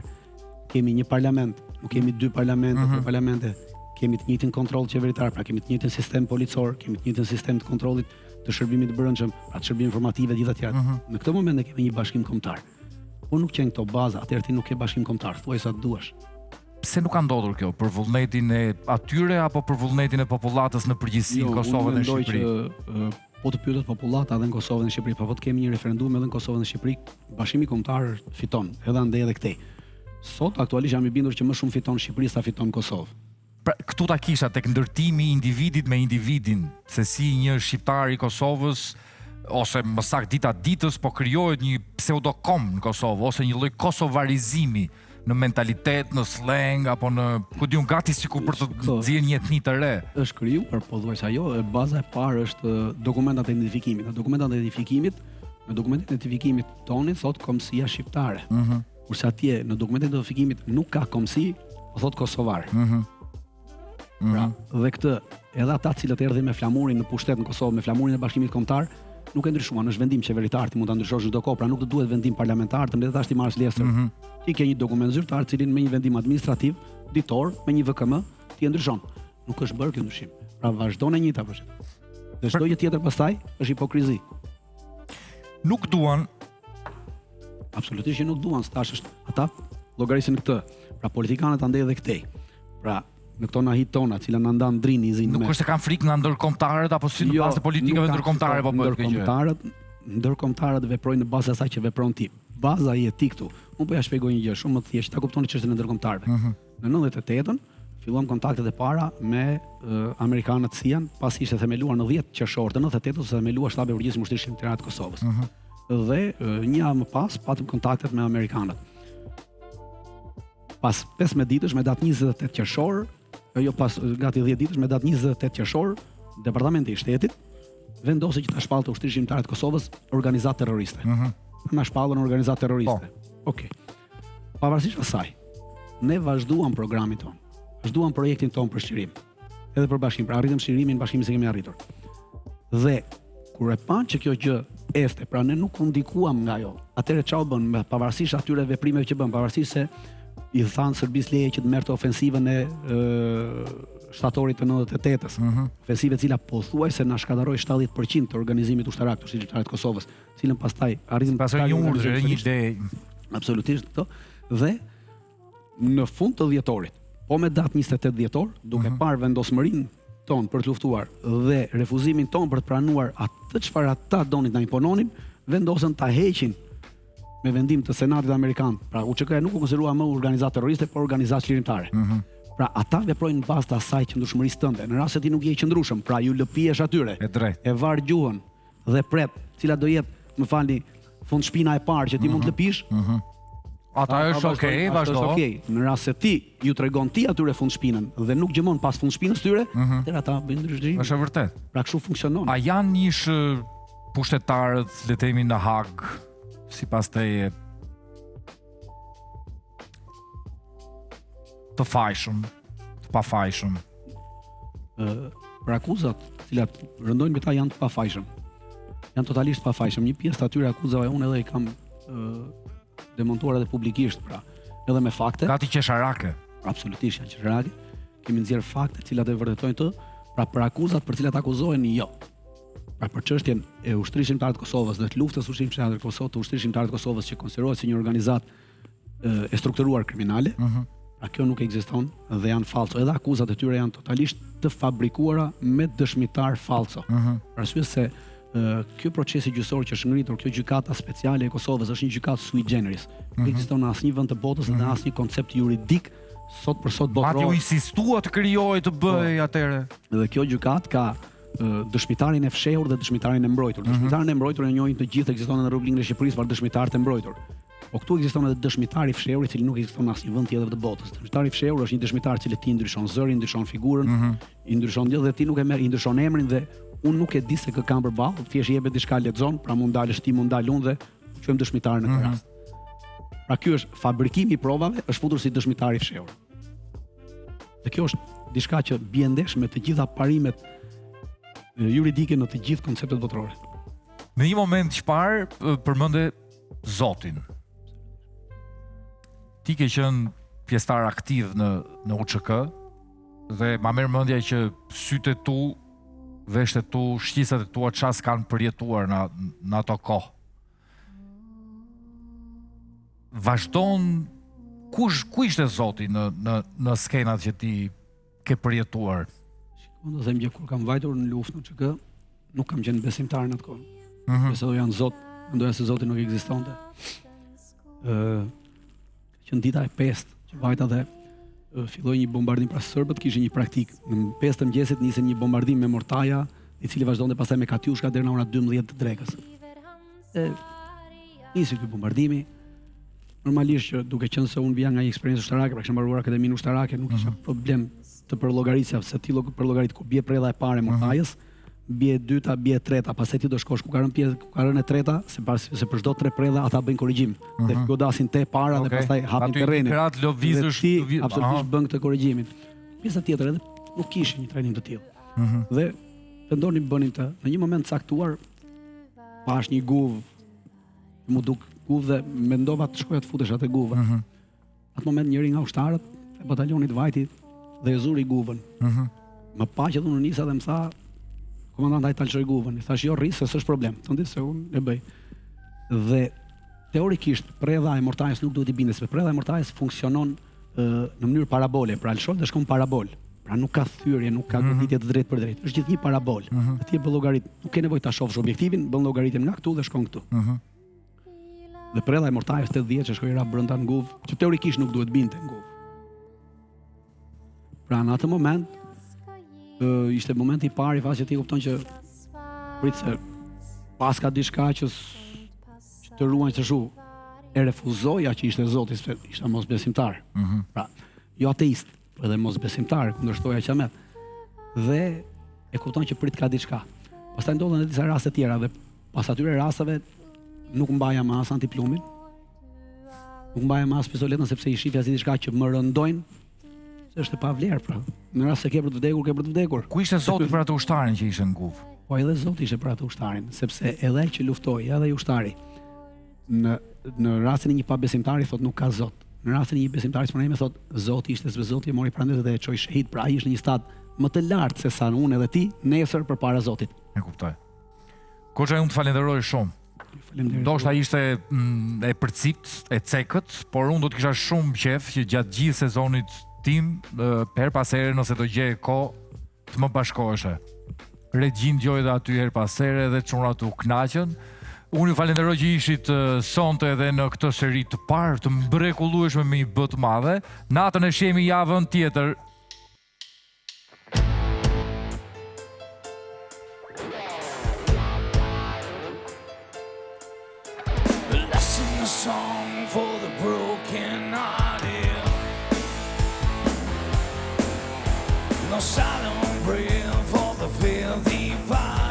kemi një parlament, nuk kemi dy parlamente,
Mhm.
tre parlamente, kemi të njëjtin kontroll qeveritar, pra kemi të njëjtin sistem policor, kemi të njëjtin sistem të kontrollit të shërbimit të brendshëm, pra të shërbimit informative gjitha të tjera.
Mhm.
Në këtë moment ne kemi një bashkim kombëtar. Po nuk qenë këto baza, atëherë ti nuk ke bashkim kombëtar, thuaj sa të duash.
Pse nuk ka ndodhur kjo? Për vullnetin e atyre apo për vullnetin e popullatës në përgjithësi
Jo,
në Kosovë
unë
dhe në
mendoj
Shqipëri?
që ë, po të pyetet popullata edhe në Kosovë dhe në Shqipëri, po po të kemi një referendum edhe në Kosovë dhe në Shqipëri, Bashkimi Kombëtar fiton, edhe andej edhe këtej. Sot aktualisht jam i bindur që më shumë fiton Shqipëri sa fiton Kosovë.
Pra, këtu ta kisha tek ndërtimi i individit me individin, se si një shqiptar i Kosovës ose më saktë dita ditës po krijohet një pseudokom në Kosovë ose një lloj kosovarizimi në mentalitet, në slang apo në ku di unë gati sikur për të
Po.
nxjerrë një etni të re.
Është krijuar pothuajse ajo, e baza e parë është ë, dokumentat e identifikimit. Në dokumentat e identifikimit, në dokumentin e identifikimit tonin thot kombësia shqiptare. Mm -hmm. Kurse atje në dokumentin e identifikimit nuk ka kombësi, po thot kosovar. Mm -hmm. Pra, dhe këtë edhe ata të cilët erdhin me flamurin në pushtet në Kosovë, me flamurin e Bashkimit Kombëtar, nuk e ndryshuan, është vendim qeveritar, ti mund ta ndryshosh në çdo kohë, pra nuk të duhet vendim parlamentar, të mbledhet tash ti marrësh lesër. Mm -hmm. Ti ke një dokument zyrtar, cilin me një vendim administrativ ditor, me një VKM, ti e ndryshon. Nuk është bërë ky ndryshim. Pra vazhdon e njëjta procedurë. Dhe çdo gjë tjetër pastaj është hipokrizi.
Nuk duan
Absolutisht që nuk duan, se tash është ata llogarisin këtë. Pra politikanët andej dhe këtej. Pra në këto nahit tona, cila na ndan drini i zinë
Nuk është se kanë frikë nga ndërkombëtarët apo si në
Jo,
bazë të politikave
nuk ka-
ndërkombëtare po bëhet kjo gjë.
Ndërkombëtarët, ndërkombëtarët veprojnë në bazë të asaj që vepron ti. Baza je ti këtu. Unë po ja shpjegoj një gjë shumë më të thjeshtë, ta kuptoni çështjen e ndërkombëtarëve.
Mhm.
Në 98-ën filluam kontaktet e para me uh, amerikanët CIA-n, pasi ishte themeluar në 10 qershor të 98-ës, u themelua shtabi i përgjithshëm i ushtrisë shqiptare të Kosovës.
Mhm.
Dhe uh, një javë më pas patëm kontaktet me amerikanët. Pas 15 ditësh me datë 28 qershor, e jo pas e, gati 10 ditësh me datë 28 qershor, Departamenti i Shtetit vendosi që ta shpallte Ushtrinë Shqiptare të Kosovës organizatë terroriste. Mm -hmm. Na shpallën organizatë terroriste. Po. Okej. Pavarësisht asaj, ne vazhduam programin ton. Vazhduam projektin ton për çlirim. Edhe për bashkim, pra arritëm çlirimin, bashkimin se kemi arritur. Dhe kur e panë që kjo gjë este, pra ne nuk u ndikuam nga ajo. Atëherë çfarë u bën me pavarësisht atyre veprimeve që bën, pavarësisht se i thanë Serbisë leje që të merrte ofensivën e ë shtatorit të 98-ës. Mm -hmm. Ofensivë e cila pothuajse na shkatërroi 70% të organizimit ushtarak të Ushtrisë Shqiptare të Kosovës, cilën pastaj arritëm
Pas
ta
një urdhër,
organizojmë
një
sërish.
ide.
Absolutisht këto. Dhe në fund të dhjetorit, po me datë 28 dhjetor, duke mm -hmm. parë vendosmërinë tonë për të luftuar dhe refuzimin tonë për të pranuar atë çfarë ata donin të na impononin, vendosën ta heqin me vendim të Senatit Amerikan. Pra UÇK-ja nuk u konsiderua më organizatë terroriste, por organizatë çlirimtare. Mm -hmm. Pra ata veprojnë në bazë të asaj qëndrueshmërisë tënde. Në rast se ti nuk je i qëndrueshëm, pra ju lëpihesh atyre.
E drejtë.
E var gjuhën dhe pret, cila do jetë, më falni, fund shpina e parë që ti mund të lëpish,
Mm -hmm. Ata është okay,
ata
vazhdo.
Është okay. Në rast se ti ju tregon ti atyre fund shpinën dhe nuk gjëmon pas fund shpinës tyre, mm -hmm. atëherë ata bëjnë ndryshim.
Është e vërtet.
Pra kështu funksionon.
A janë ish ë, pushtetarët, le të themi në Hag, sipas teje, të fajshëm, të pafajshëm?
Ë, për akuzat, të cilat rëndojnë mbi ta janë të pafajshëm. Janë totalisht të pafajshëm. Një pjesë të atyre akuzave unë edhe i kam ë demontuar edhe publikisht, pra, edhe me fakte.
Gati qesharake.
Absolutisht janë qesharake. Kemi nxjerr fakte të cilat e vërtetojnë të, pra për akuzat për cilat akuzohen jo. Pra për çështjen e Ushtrisë Shqiptare të Kosovës dhe të luftës së Ushtrisë Shqiptare të Kosovës, të Ushtrisë Shqiptare të Kosovës që konsiderohet si një organizatë e, e strukturuar kriminale, mm -hmm. pra kjo nuk ekziston dhe janë falso. Edhe akuzat e tyre janë totalisht të fabrikuara me dëshmitar falso. Mm -hmm. Për arsye se ë, ky procesi gjyqësor që është ngritur, kjo gjykata speciale e Kosovës është një gjykatë sui generis. Mm -hmm. Nuk ekziston në asnjë vend të botës mm -hmm. dhe në asnjë koncept juridik sot për sot
Madje
botëror.
u insistua të krijohej të bëhej atëherë.
Dhe kjo gjykatë ka ë, dëshmitarin e fshehur dhe dëshmitarin e mbrojtur. Dëshmitarin e mbrojtur e njohin të gjithë, ekziston edhe në Republikën e Shqipërisë, par dëshmitar të mbrojtur. Po këtu ekziston edhe dëshmitari i fshehur, i cili nuk ekziston në asnjë vend tjetër të botës. Dëshmitari i fshehur është një dëshmitar i cili ti ndryshon zërin, ndryshon figurën, i ndryshon gjë dhe ti nuk e merr, i ndryshon emrin dhe unë nuk e di se kë kam përballë, thjesht i jepet diçka lexon, pra mund dalësh ti, mund dal unë dhe quhem dëshmitar në këtë rast. Pra ky është fabrikimi i provave, është futur si dëshmitar i fshehur. Dhe kjo është diçka që bie ndesh me të gjitha parimet e, juridike në të gjithë konceptet botërore.
Në një moment që parë ë, përmende Zotin. Ti ke qenë pjesëtar aktiv në në UÇK dhe ma merr mendja që sytë e tu, veshët e tu, shqisat e tua çfarë kanë përjetuar në në ato kohë. Vazhdon Kush ku ishte Zoti në në në skenat që ti ke përjetuar?
Unë do them që kur kam vajtur në luftë në UÇK, nuk kam qenë besimtar në atë kohë. Mm -hmm. Besoja në Zot, mendoja se Zoti nuk ekzistonte. Ë që në dita e pestë që vajta dhe filloi një bombardim pra serbët kishin një praktikë. Në 5 të mëngjesit nisën një bombardim me mortaja, i cili vazhdonte pastaj me katiushka deri në ora 12 të drekës. E nisi ky bombardimi. Normalisht që duke qenë se unë vija nga një eksperiencë ushtarake, pra kisha mbaruar akademinë ushtarake, nuk kisha mm -hmm. problem të përllogarisja se ti përllogarit ku bie predha e parë e mhm. mortajës, mm -hmm. bie e dyta, bie e treta, pastaj ti do shkosh ku ka rënë pjesë, ku ka rënë e treta, se pas se për çdo tre predha ata bëjnë korrigjim mm -hmm. dhe mhm. godasin te para okay. dhe pastaj hapin terrenin.
Aty lëvizësh
ti absolutisht bën këtë korrigjimin. Pjesa tjetër edhe nuk kishin një trajnim të tillë. Mm -hmm. Dhe vendonim bënim të në një moment caktuar pash një guvë m'u duk guvë dhe mendova të shkoja të futesha te guva. Mm -hmm. Atë moment njëri nga ushtarët e batalionit vajti dhe e zuri guvën. Mm -hmm. Më pa që unë nisa dhe më tha, komandant hajt ta lëshoj guvën. I thash jo rri se s'është problem. Thondi se unë e bëj. Dhe teorikisht predha e mortajës nuk duhet t'i binte, sepse predha e mortajës funksionon në mënyrë parabole, pra lëshon dhe shkon parabol. Pra nuk ka thyerje, nuk ka mhm. goditje të drejtpërdrejtë. Është gjithnjë parabol. Mm -hmm. Ti e bën llogarit, nuk ke nevojë ta shohësh objektivin, bën llogaritjen nga këtu dhe shkon këtu. Mm -hmm. Dhe predha e mortajës 80 që shkoi ra brenda në guvë, që teorikisht nuk duhet binte në guvë. Pra në atë moment ë ishte momenti i parë i fazës që ti kupton që prit se paska diçka që që të ruan që shu e refuzoja që ishte Zoti se isha mosbesimtar. Mm -hmm. Pra, jo ateist, po edhe mosbesimtar, kundërshtoja qamet. Dhe e kupton që prit ka diçka. Pastaj ndodhën edhe disa raste tjera dhe pas atyre rasteve nuk mbaja më as antiplumin. Nuk mbaja më as pistoletën sepse i shifja si diçka që më rëndojnë se është e pavlerë pra. Në rast se ke për të vdekur, ke për të vdekur.
Ku ishte Zoti për atë ushtarin që ishte në guvë?
Po edhe Zoti ishte për atë ushtarin, sepse edhe ai që luftoi, edhe ai ushtari në në rastin e një pabesimtari thotë nuk ka Zot. Në rastin e një besimtari si unë thotë Zoti ishte sepse Zoti e mori pranë dhe e çoi shehid, pra ai është në një stad më të lartë se sa unë edhe ti nesër përpara Zotit.
E kuptoj. Koçaj, unë të falenderoj shumë.
Faleminderit.
Ndoshta ishte mm, e përcipt, e cekët, por unë do të kisha shumë qejf që gjatë gjithë sezonit tim, herë pas here nëse do gjeje kohë të më bashkoheshe. Regjinë dëgjoj edhe aty herë pas here dhe çunat u kënaqën. Unë ju falenderoj që ishit sonte edhe në këtë seri të parë të mbrekullueshme me një B të madhe. Natën e shihemi javën tjetër.
Let's sing a song for the broken hearted. No silent prayer for the filthy parted.